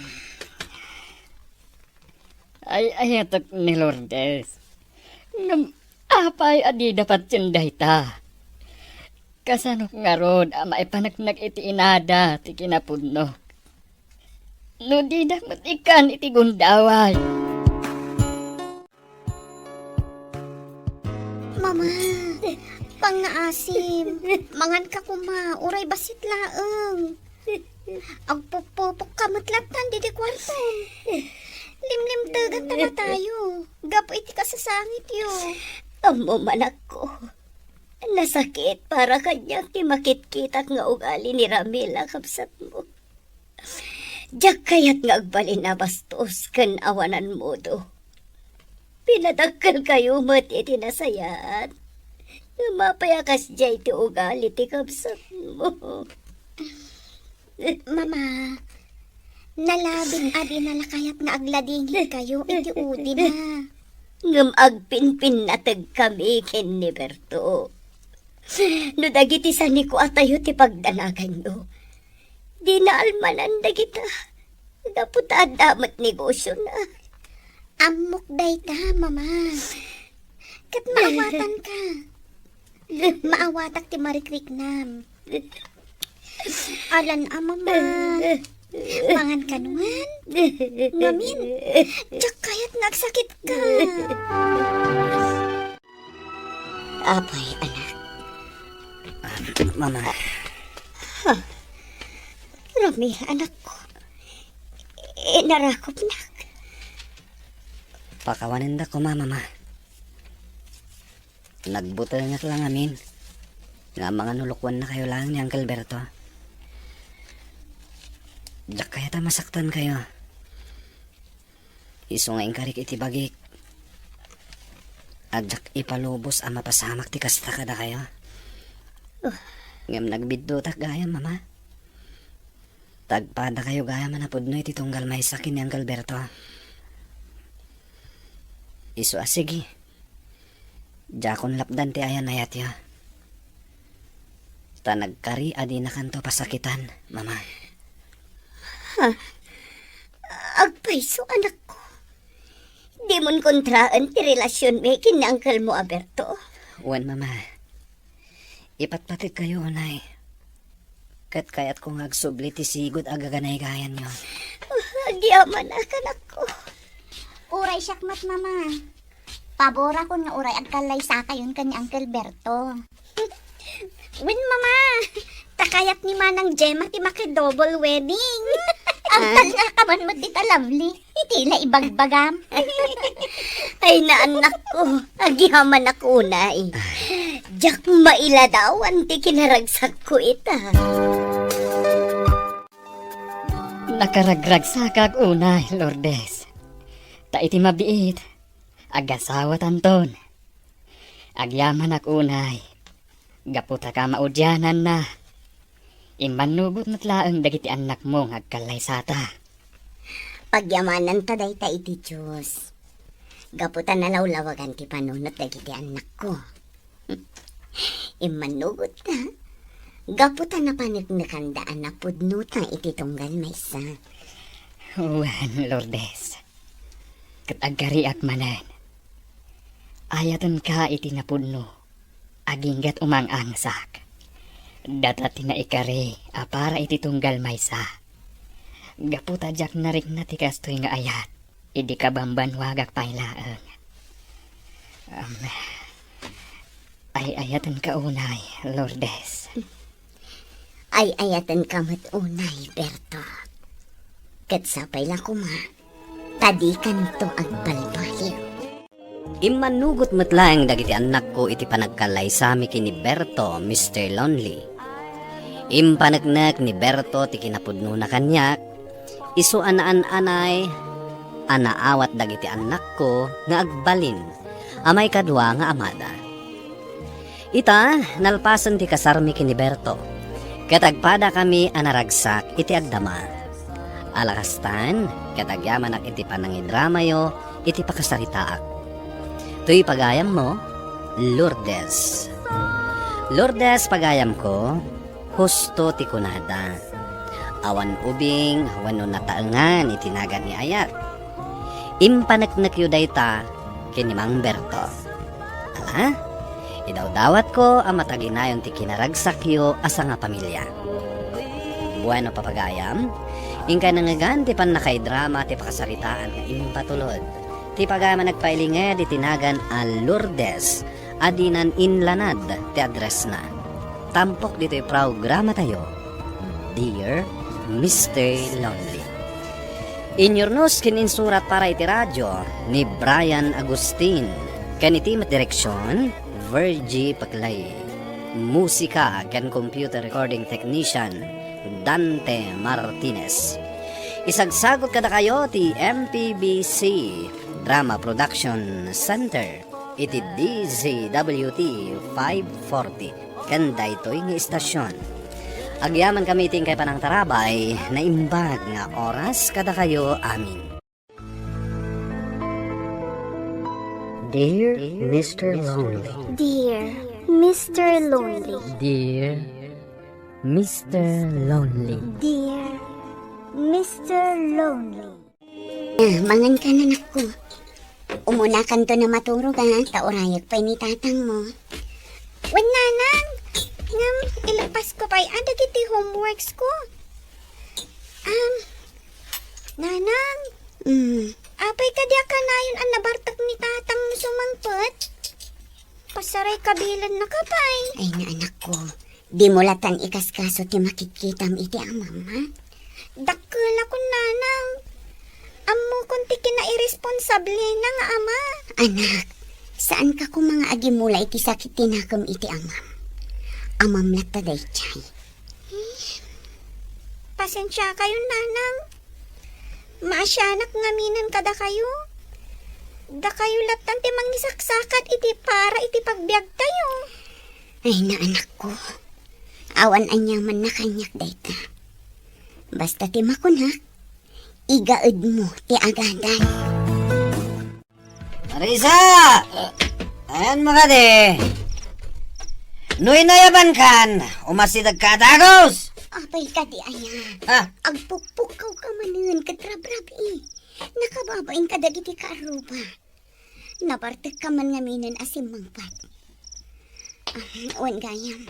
ay-ayatek ni Lourdes. Ngem apay a dida patien dayta? Kasano ngarud a maipaneknek iti inada ti kinapudno? No didak met ikkan iti gundaway. Mama, pangngaasim. Manganka koma, uray bassit laeng. Agpuppupokka met lattan didi kuarto. Limlimtegan ta matayo gapu iti kasasangityo. Ammom, anakko. Nasakit para kaniak ti makitkitak nga ugali ni Ramil a kabsatmo. Diak kayat nga agbalin a bastos ken awanan modo. Pinadakkelkayo met iti nasayaat. Ngem apay a kasdiay ti ugali ti kabsatmo? Mama, nalabit a dina la kayat nga agladingitkayo iti udina. Ngem agpinpinnategkami ken ni Berto. No dagiti sanikuatayo ti pagdanaganyo, dina almanan dagita. Gapu ta adda met negosiona. Ammok dayta, Mama. Ket maawatanka. Maawatak ti marikriknam. Alan a, Mama. Mangan kano ngan? Ngamin, diak kayat nga agsakitka. Apay, anak? Mama. Ha? Ramil, anakko. Inarakopnak. Pakawanenda koma, Mama. Nagbutengak la ngamin nga mangan no lukuannakayo laeng ni Uncle Berto. Diak kayat a masaktankayo. Isu nga inkarik iti bagik a diak ipalubos a mapasamak ti kasta kadakayo. Ngem nagbiddutak gayam, Mama. Ta agpadakayo gayam a napudno iti tunggal maysa ken ni Uncle Berto. Isu a sige. Diakon lapdan ti ayan-ayatyo. Ta nagkari a dinakanto pasakitan, Mama. Ha? Agpayso, anakko. Dimon kontraen ti relasionmi ken ni uncle mo a Berto? Wen, Mama. Ipatpategkayo unay. Ket kayatko nga agsubli ti sigud a gaganaygayanyo. Agyamanak, anakko. Uray siak met, Mama. Paborakon nga uray agkallaysakayon ken ni Uncle Berto. Wen, Mama, ta kayat ni Manang Gemma ti maki-double wedding. Agtalnaka man met dita, Lovely. Iti la ibagbagam. Ay, naannakko, agyamanak unay. Diak mailadawan ti kinaragsakko ita. Nakaragragsakak unay, Lourdes. Ta iti mabiit, agasawatanton. Agyamanak unay, gapu ta kamaudiananna. Immannugot met laeng dagiti annakmo nga agkallaysata. Pagyamananta dayta iti Dios, gapu ta nalawlawagan ti panunot dagiti annakko. Immannugotta, gapu ta napaneknekanda a napudnota iti tunggal maysa. Wen, Lourdes, ket agkariak manen. Ayatenka iti napudno. Aginggat umang-angsak. Data ti naikari a para iti tunggal maysa. Gapu ta diak narikna ti kastoy nga ayat, idi kabambanwagak pay laeng. Am, ay-ayatenka unay, Lourdes. Ay-ayatenka met unay, Berto. Ket sapay la koma, ta dikanto agbalbaliw. Immannugot met laeng dagiti annakko iti panagkallaysami ken ni Berto, Mister Lonely. Impaneknek ni Berto ti kinapudnona kaniak, isu a naan-anay a naawat dagiti annakko nga agbalin a maikadua nga amada. Ita, nalpasen ti kasarmi ken ni Berto, ket agpadakami a naragsak iti agdama. Ala kastan, ket agyamanak iti panangidramayo iti pakasaritaak. Toy pagayammo, Lourdes. Lourdes, pagayamko, husto ti kunada. Awan ubing wenno nataengan iti nagan ni ayat. Impaneknekyo dayta ken ni Mang Berto. Ala, idawdawatko a mataginayon ti kinaragsakyo a sangapamilia. Bueno, papagayam, inkay nangngegan ti pannakaidrama ti pakasaritaan nga impatulod. Ti pagayam a nagpailinged iti nagan a Lourdes a dinan inlanad ti addressna. Tampok ditoy programatayo, Dear Mister Lonely. Inyurnos ken insurat para iti radio ni Brian Agustin, ken iti met direksion, Virgie Paclay. Musika ken computer recording technician, Dante Martinez. Isagsagut kadakayo ti M P B C Drama Production Center iti D Z W T five forty ken daytoy nga istasyon. Agyamankami iti inkay panangtarabay, naimbag nga oras kadakayo amin. Dear Mister Lonely. Dear Mister Lonely. Dear Mister Lonely. Dear Mister Lonely. Ah, mangan ka na, anak ko. Umuna kanto na maturog, ah, ta urayek pay ni tatang mo. Wen, nanang, ngem ilepasko pay a dagiti homeworks ko. Um, nanang, Mm. apay kadi a kanayon a nabartek ni tatang no sumangpet? Pasaray kabilenna ka pay. Ay, na, anak ko. Dimo latan ikaskaso ti makitkitam iti amam, ha? Dakkel a kun, nanang. Ammokon ti kinairesponsablena nga ama. Anak, saanka koma nga agimula iti sakit ti nakem iti amam. Amam latta daydiay. Pasensiakayon, nanang. Maasianak ngaminen kadakayo. Dakayo lattan ti mangisaksakat iti para iti pagbiagtayo. Ay, na, anak ko. Awan aniamanna kaniak dayta. Basta ti makunak, igaedmo ti agadal. Marisa! Ayanmo kadi? No inayabankan, umasidegka a dagus! Apay kadi aya? Ah. Agpukpukkaw ka manen ket rabrabii. Nakababain kadagiti kaarruba. Nabartek ka man ngaminen a simmangpet. Ah, wen gayam.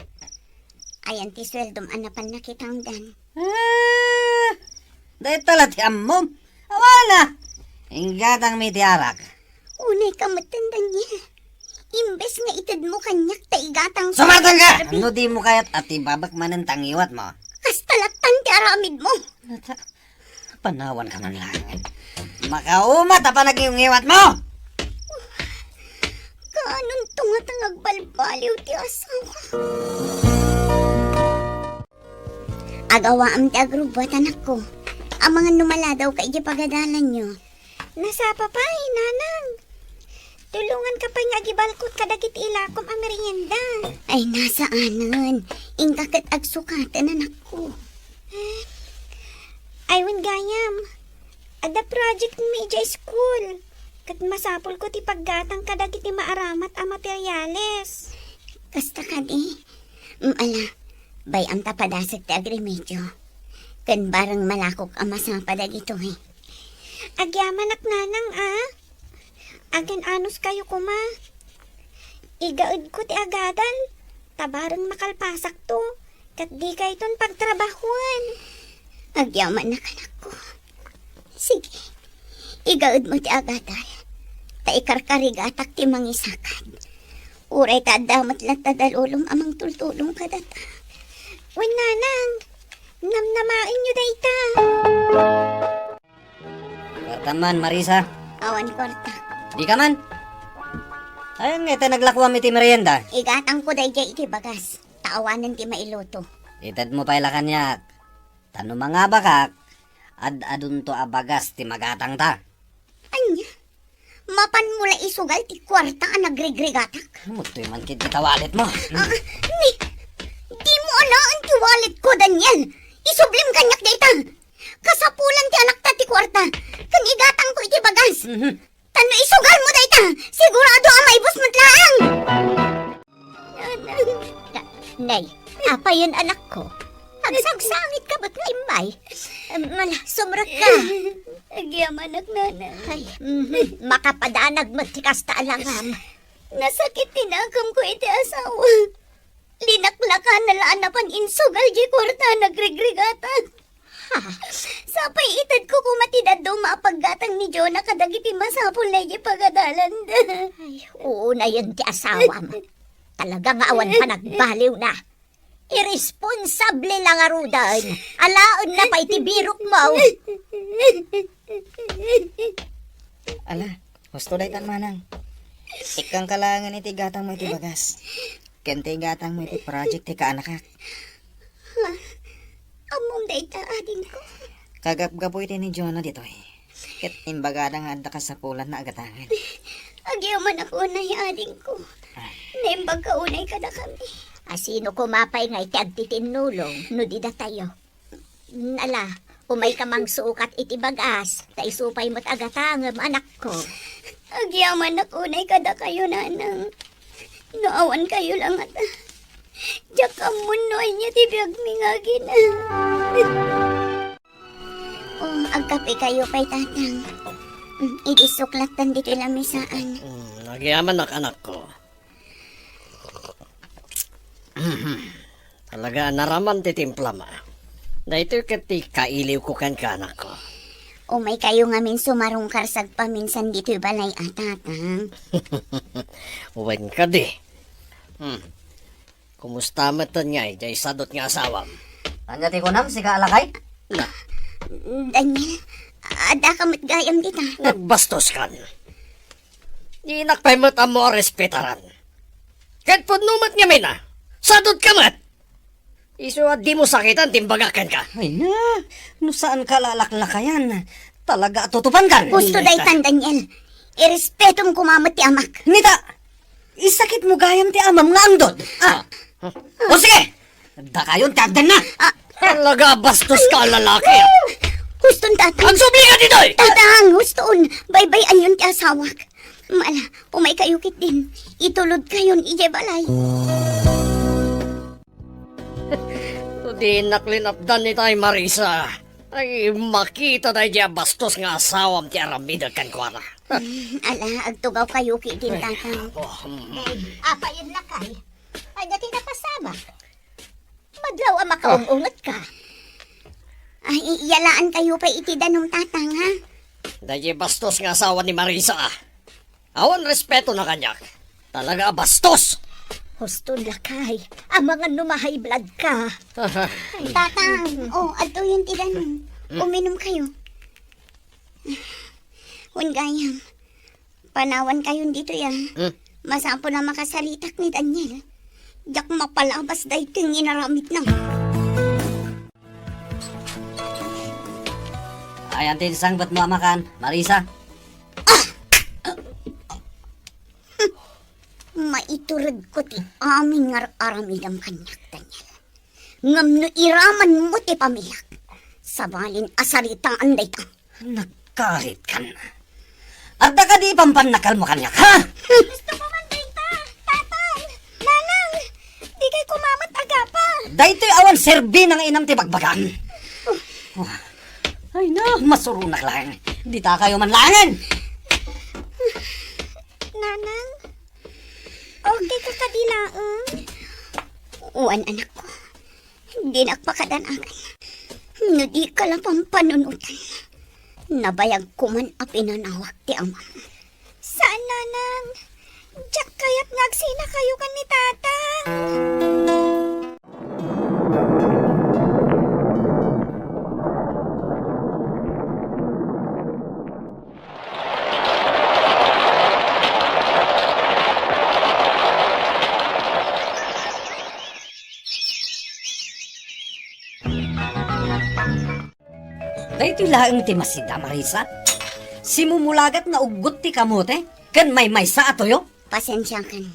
Ayan ti sueldom a napan nakitaondan. Ah, dayta la ti ammom. Awana, inggatangmi ti arak. Unay ka metten, Daniel. Imbes nga itedmo kaniak ta igatang. Sumarteng ka! No dimo kayat a tibabek manen ta ngiwatmo. Kasta lattan ti aramidmo. Nata-, panawan ka man lang. Makauma ta panaginggiwatmo! Kaanonto nga ta nga agbalbaliw ti asawa? Agawaam ti agrubbuat, anakko. Amangan no maladaw ka idiay pagadalanyo. Nasapa pay, nanang. Tulongan ka pay nga agibalkot kadagiti ilakom a merienda. Ay, nasaanen. Inka ket agsukaten, anakko. Eh, ay, wen gayam. Adda project mi idiay school. Ket masapulko ti paggatang kadagiti maaramat a materiales. Kasta kadi? Mm, ala, bay-am ta padasek ti agremedio. Ken bareng malakok a masapa dagitoy. Agyamanak, nanang, a? Agan-anos kayo koma. Igaedko ti agadal, ta bareng makalpasakto, ket dikayton pagtrabahoen. Agyamanak, anakko. Sige, igaedmo ti agadal, ta ikarkarigatak ti mangisakad. Uray ta adda met latta da lolom a mangtultulong kadata. Wen, nanang, namnamaenyo dayta. Kuartam man, Marisa. Awan kuarta. Dika man. Ayan nga iti naglakuam iti merienda. Igatangko daydiay iti bagas, ta awanen ti mailuto. Itedmo pay la kaniak. Ta no mangabakak, ad-adunto a bagas ti magatangta. Ania? Mapanmo la isugal ti kuarta a nagrigrigatak. Mudtoy man ketdi ta walletmo. Ah, ni, dimo alaen ti walletko, Daniel. Isublim kaniak dayta. Kasapulan ti anakta ti kuarta. Ken igatangko iti bagas. Mhm. Tano isugalmo dayta. Sigurado a maibus met laeng. Nanang. Na-, nay, apayen, anakko? Agsagsangitka met nga immay. Em, ala, sumrekka. Agyamanak, Nanang. Ay, mhm, makapadanag met ti kasta a langam. Nasakit ti nakamko iti asawa. Linaklakana la a napan insugal diay kuarta a nagrigrigatak. Ha? Sapay itedko koma ti dadduma a paggatang ni Jonah kadagiti masapulna idiay pagadalanda. Ay, unayen ti asawam. Talaga nga awan panagbaliwna. Irresponsable la ngaruden. Alaenna pay ti birokmo. Ala, husto daytan, manang. Ikkanka laengen iti gatangmo iti bagas. Ken ti gatangmo iti project ti kaanakak. Ha? Ammom dayta, adingko? Kagapgapu iti ni Jonah ditoy. Ket imbagada nga adda kasapulanna a gatangen. Agyamanak unay, adingko. Ah. Naimbagka unay kadakami. A sino koma pay ngay ti agtitinnulong no di datayo? Ala, umayka mangsukat iti bagas, ta isu pay met a gatangem, anakko. Agyamanak unay kadakayo, nanang. No awankayo la ngata, diak ammo no ania ti biagmi nga agina. Oh, agkapekayo pay, tatang. Mm, idi suklattan ditoy lamisaan. Mm, agyamanak, anakko. Mhm. Talaga a naraman ti timplam. Daytoy ket ti kailiwko kenka, anakko. Umaykayo ngamin sumarungkar sagpaminsan ditoy balay a, tatang. Wen kadi. Hmm. Kumusta met ngay diay sadut nga asawam? Ania ti kunam, sika a lakay? Daniel, addaka met gayam dita. Nagbastos kan. Dinak pay met ammo a respetaran. Ket pudno met ngamin a, sadutka met. Isu a dimo sakitan ti imbagak kenka. Ay na, no saanka lalaklakayan, talaga a tutupankan. Husto daytan, Daniel. Irespetom koma met ti amak. Nita, isakitmo gayam ti amam nga angdod. Ah. O sige, dakayon ti agdanna. Ah. Talaga a bastoska a lalaki. Huston, tatang. Agsublika ditoy! Tatang, huston. Baybay-anyon ti asawak. Mala, umaykayo ketdin. Itulodkayon idiay balay. No dinak linapdan itay, Marisa, ay makita daydiay a bastos nga asawam ti aramidek kenkuana. Mm, ala, agtugawkayo ketdin, tatang. Oh, mm. Apayen lakay. Ania ti napasamak? Madlaw a makaung-ungetka. Ay, yalaankayo pay iti danum, tatang, ha? Daydiay bastos nga asawa ni Marisa, a. Awan respetona kaniak. Talaga a bastos! Huston, lakay. Amangan no ma-high blood ka. Tatang, oh, adtoyen ti danum. Hmm. Uminumkayo. Wen gayam, panawankayon ditoy, a. Hmm. Masapul a makasaritak ni Daniel. Diak mapalabas daytoy nga inaramidna. Ayan ti sangbatmo a makan, Marisa. Ah! Maituredko ti amin nga ar-aramidem kaniak, Daniel. Ngem no iramanmo ti pamiliak, sabalin a saritaan dayta. Nagkaritkan. Adda kadi pampannakalmo kaniak, ha? Gusto ko man dayta, tatang, nanang, dikay koma met agapa. Daytoy awan serbina nga inam ti bagbagam. Ay na, masuronak laeng. Ditakayo man laengen. Nanang, okay ka kadi laeng? Wen, anakko. Dinak pakadanagan. No dika la pampanunotan, nabayagko man a pinanawak ti amam. Saan, nanang. Diak kayat nga agsinakayo ken ni tatang. Daytoy laeng ti masida, Marisa. Simumulagat nga uggot ti kamote ken maymaysa a tuyo. Pasensiakan.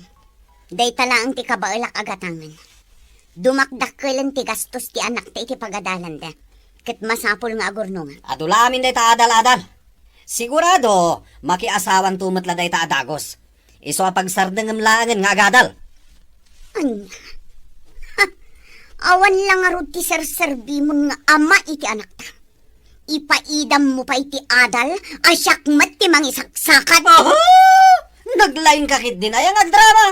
Dayta laeng ti kabaelak a gatangen. Dumakdakkelen ti gastos ti anakta iti pagadalanda, ket masapul nga agurnongak. Adu la amin dayta adal-adal. Sigurado, makiasawanto met la dayta a dagus. Isu a pagsardengem laengen nga agadal. Ania? Ha! Awan la ngarud ti serserbimon nga ama iti anakta. Ipaidammo pay ti adal a siak met ti mangisaksakad. Aha! Naglaingka ketdin aya nga agdrama.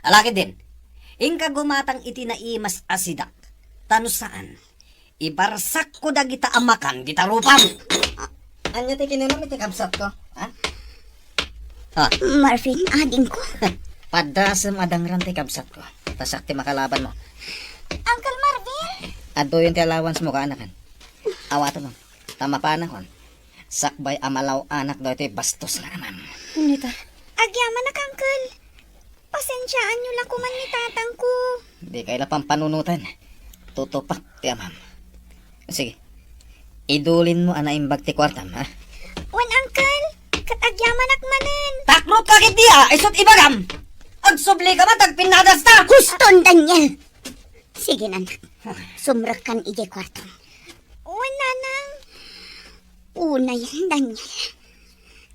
Ala ketdin, inka gumatang iti naimas a sidak. Ta no saan, ibarsakko dagita a makan dita rupam. Ania ti kinunam iti kabsatko, ha? Ha? Marvin, adingko. Paddasem a dangran ti kabsatko. Ta siak ti makalabanmo. Uncle Marvin? Adtoyen ti allowancemo, kaanakan. Awatem, ta mapanakon. Sakbay a malaw-anak daytoy bastos nga amam. Nita. Agyamanak, Uncle. Pasensiaanyo la koman ni tatangko. Dikay la pampanunoten. Tutupak ti amam. Sige. Idulinmo a naimbag ti kuartam, ha? Wen, Uncle. Ket agyamanak manen. Taknopka ketdi a, isut' ibagam. Agsublika man ta agpinnadasta. Huston, Daniel. Sige, anak. Sumrekkan idiay kuartom. Wen, Nanang. Unayen, Daniel.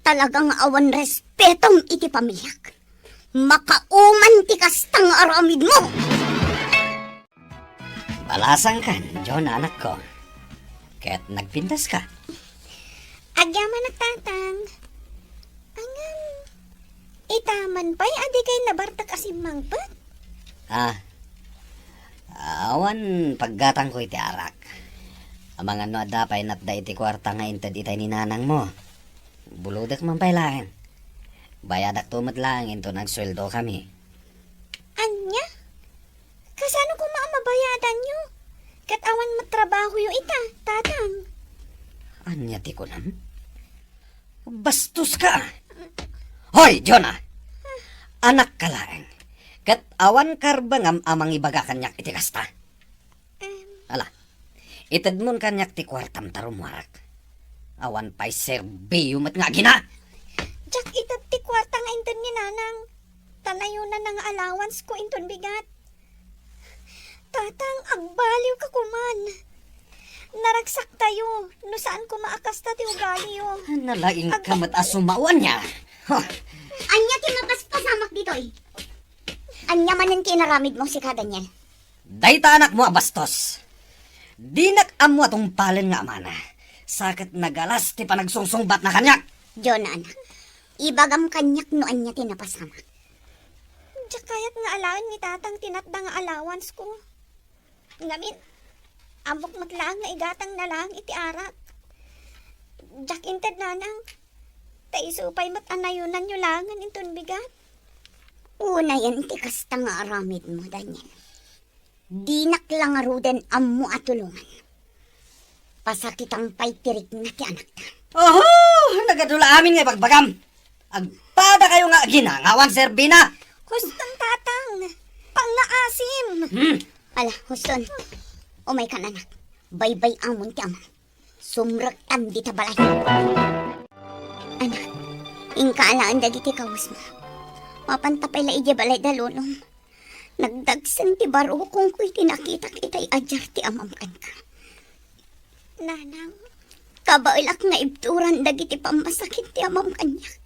Talaga nga awan respetom iti pamiliak. Makauman ti kasta nga aramidmo. Balasangkan, John, anakko. Ket nagpintaska. Agyamanak, Tatang. Ngem, ita man pay a dikay nabartek a simmangpet? Ah, awan paggatangko iti arak. Amangan no adda pay natda iti kuarta nga inted itay ni nanangmo. Bulodek man pay laeng. Bayadakto met laeng inton agsueldokami. Ania? Kasano koma a mabayadanyo? Ket awan met trabahoyo ita, Tatang. Ania ti kunam? Bastoska! Hoy, Jonah! Anakka laeng. Ket awan karbengam a mangibaga kaniak iti kasta. Em. Ala, itedmon kaniak ti kuartam ta rummuarak. Awan pay serbiyo met nga agina! Diak ited ti kuarta nga inted ni Nanang. Ta nayonanna nga allowance ko inton bigat. Tatang, agbaliwka koman. Naragsaktayo, no saan koma a kasta ti ugaliyo. Nalaingka met a sumao, ania? Ha? Ania ti mapaspasamak ditoy? Ania manen ti inaramidmo, sika, Daniel? Dayta anakmo a bastos. Dinak ammo a tungpalen nga amana. Sa ket nagalas ti panagsungsungbatna kaniak. Jonah, anak, ibagam kaniak no ania ti napasamak. Diak kayat nga alaen ni Tatang ti natda nga allowance ko. Ngamin, ammok met laeng nga igatangna laeng iti arak. Diak inted, Nanang, ta isu pay met a nayonanyo laengen inton bigat. Unayen ti kasta nga aramidmo, Daniel. Dinak la ngaruden ammo a tulongan. Pasakitan pay ti rikna ti anakta. Oho! Nagadu la amin nga ibagbagam. Agpadakayo nga agina nga awan serbina. Huston, Tatang. Pangngaasim. Hmm. Ala, huston. Umaykan, anak. Baybay-amon ti amam. Sumrektan dita balay. Anak, inka alaen dagiti kawesmo. Mapanta pay la idiay balayda, Lolom. Nagdagsen ti barukongko iti nakitak itay a diar ti amam kenka. Nanang, kabaelak nga ibturan dagiti pammasakit ti amam kaniak.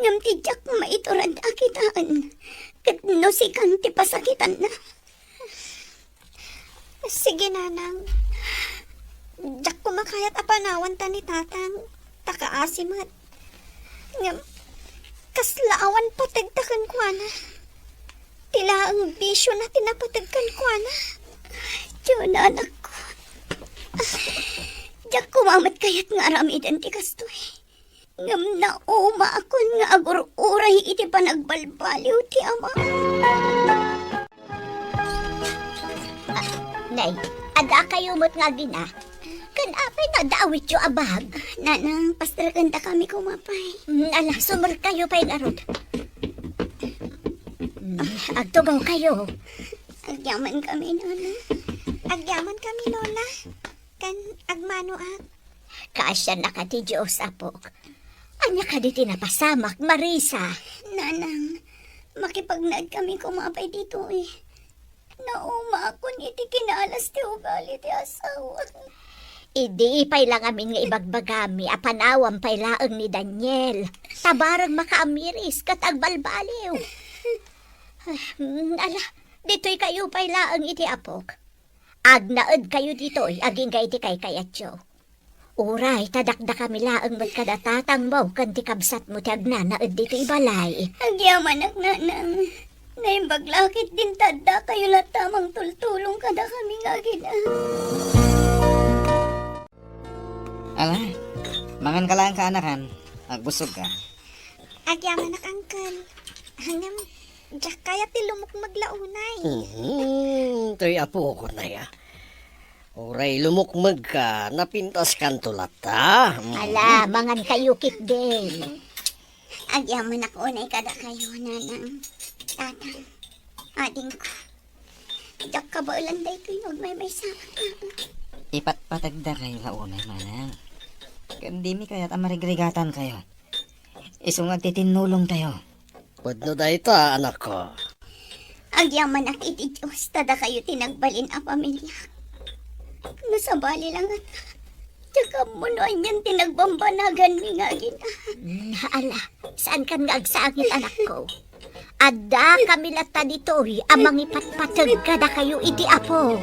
Ngem ti diak maiturad a kitaen ket no sikan ti pasakitanna. Sige, Nanang. Diak koma kayat a panawanta ni Tatang, ta kaasi met. Ngem, kasla awan pategta kenkuana. Ti laeng bisiona ti napateg kenkuana. Jonah, anakko. Diak koma met kayat nga aramiden ti kastoy. Ngem naumaakon nga agur-uray iti panagbalbaliw ti ama. Ah, nay, adda kayo met nga agina. Ken apay nga adda awityo a bag? Nanang, pasterkendakami koma pay. Mm, ala, sumrekkayo pay ngarud. Mm, agtugaw kayo. Agyamankami, Nana. Agyamankami, Lola. Ken agmanoak. Kaasiannaka ti Dios, apok. Ania kadi ti napasamak, Marisa? Nanang, makipagnaed kami kumapay ditoy. Naumaakon iti kinaalas ti ugali ti asawa. Idi pay la ngamin nga ibagbagami a panawam pay laeng ni Daniel. Ta bareng makaamiris ket agbalbaliw. Hmm, ala, ditoy kayo pay laeng iti apok. Agnaed kayo ditoy, agingga iti kaykayatyo. Uray, ta dakdakami laeng met kada tatangmo ken ti kabsatmo ti agnanaed ditoy balay. Agyamanak, nanang. Naimbag la ket din ta adda kayo latta mangtultulong kadakami nga agina. Ala, mangan ka laeng kaanakan. Agbusog ka. Agyamanak, uncle. Ngem, diak kayat ti lumukmeg la unay. Mhm, toy apokon aya. Uray lumukmeg ka, napintas kanto latta. Mhm. Ala, mangan kayo ketdin. Agyamanak unay kadakayo, nanang, tatang, adingko. Diak kabaelan daytoy no agmaymaysaak. Ipatpategda kayo la unay, manang. Ken dimi kayat a marigrigatan kayo. Isu nga agtitinnulongtayo. Pudno dayta, anakko. Agyamanak iti Dios, ta dakayo ti nagbalin a pamiliak. No sabali la ngata, diak ammo no anian ti nagbambanaganmi nga agina. Mm, ala, saankan nga agsangit, anakko. Adda kami latta ditoy a mangipatpateg kadakayo iti Apo.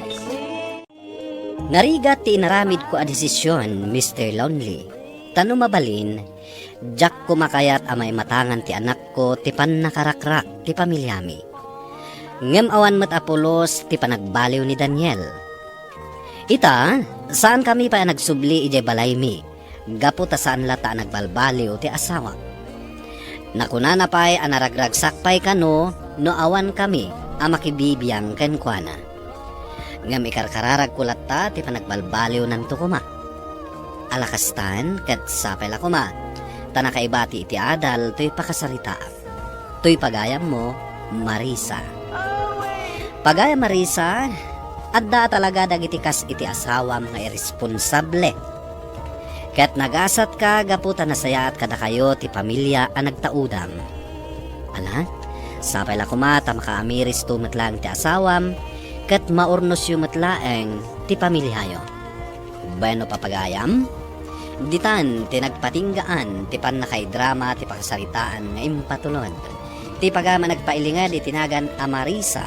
Narigat ti inaramidko a desisyon, Mister Lonely. Ta no mabalin, diak koma kayat a maimatangan ti anakko ti pannakarakrak ti pamiliami. Ngem awan met a pulos ti panagbaliw ni Daniel. Ita, saankami pay a nagsubli idiay balaymi, gapu ta saan latta a nagbalbaliw ti asawak. Nakunana pay a naragragsak pay kano no awankami a makibibiang kenkuana. Ngem ikarkararagko latta ti panagbalbaliwnanto koma. Ala kastan, ket sapay la koma, ta nakaibati iti adal toy pakasaritaam. Toy pagayammo, Marisa. Pagayam, Marisa, adda talaga dagiti kas iti asawam nga irresponsable. Ket nagasatka gapu ta nasayaat kadakayo ti pamilia a nagtaudam. Ala, sapay la koma ta makaamiristo met laeng ti asawam, ket maurnosyo met laeng ti pamiliayo. Bueno, papagayam, ditan ti nagpatinggaan ti pannakaidrama ti pakasaritaan nga impatulod. Ti pagayam a nagpailinged iti nagan a Marisa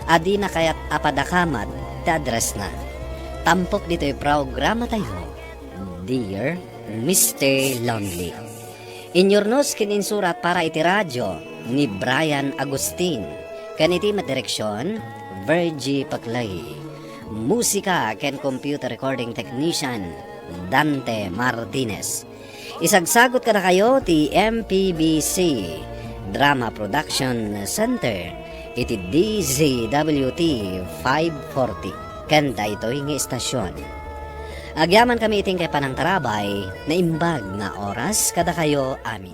a dina kayat a padakamad ti addressna. Tampok ditoy programatayo, Dear Mister Lonely. Inyurnos ken insurat para iti radio ni Brian Agustin, ken iti met direksion, Virgie Paclay. Musika ken computer recording technician, Dante Martinez. Isagsagut kadakayo ti M P B C Drama Production Center iti D Z W T five forty ken daytoy nga istasyon. Agyamankami iti inkay panangtarabay, naimbag nga oras kadakayo amin.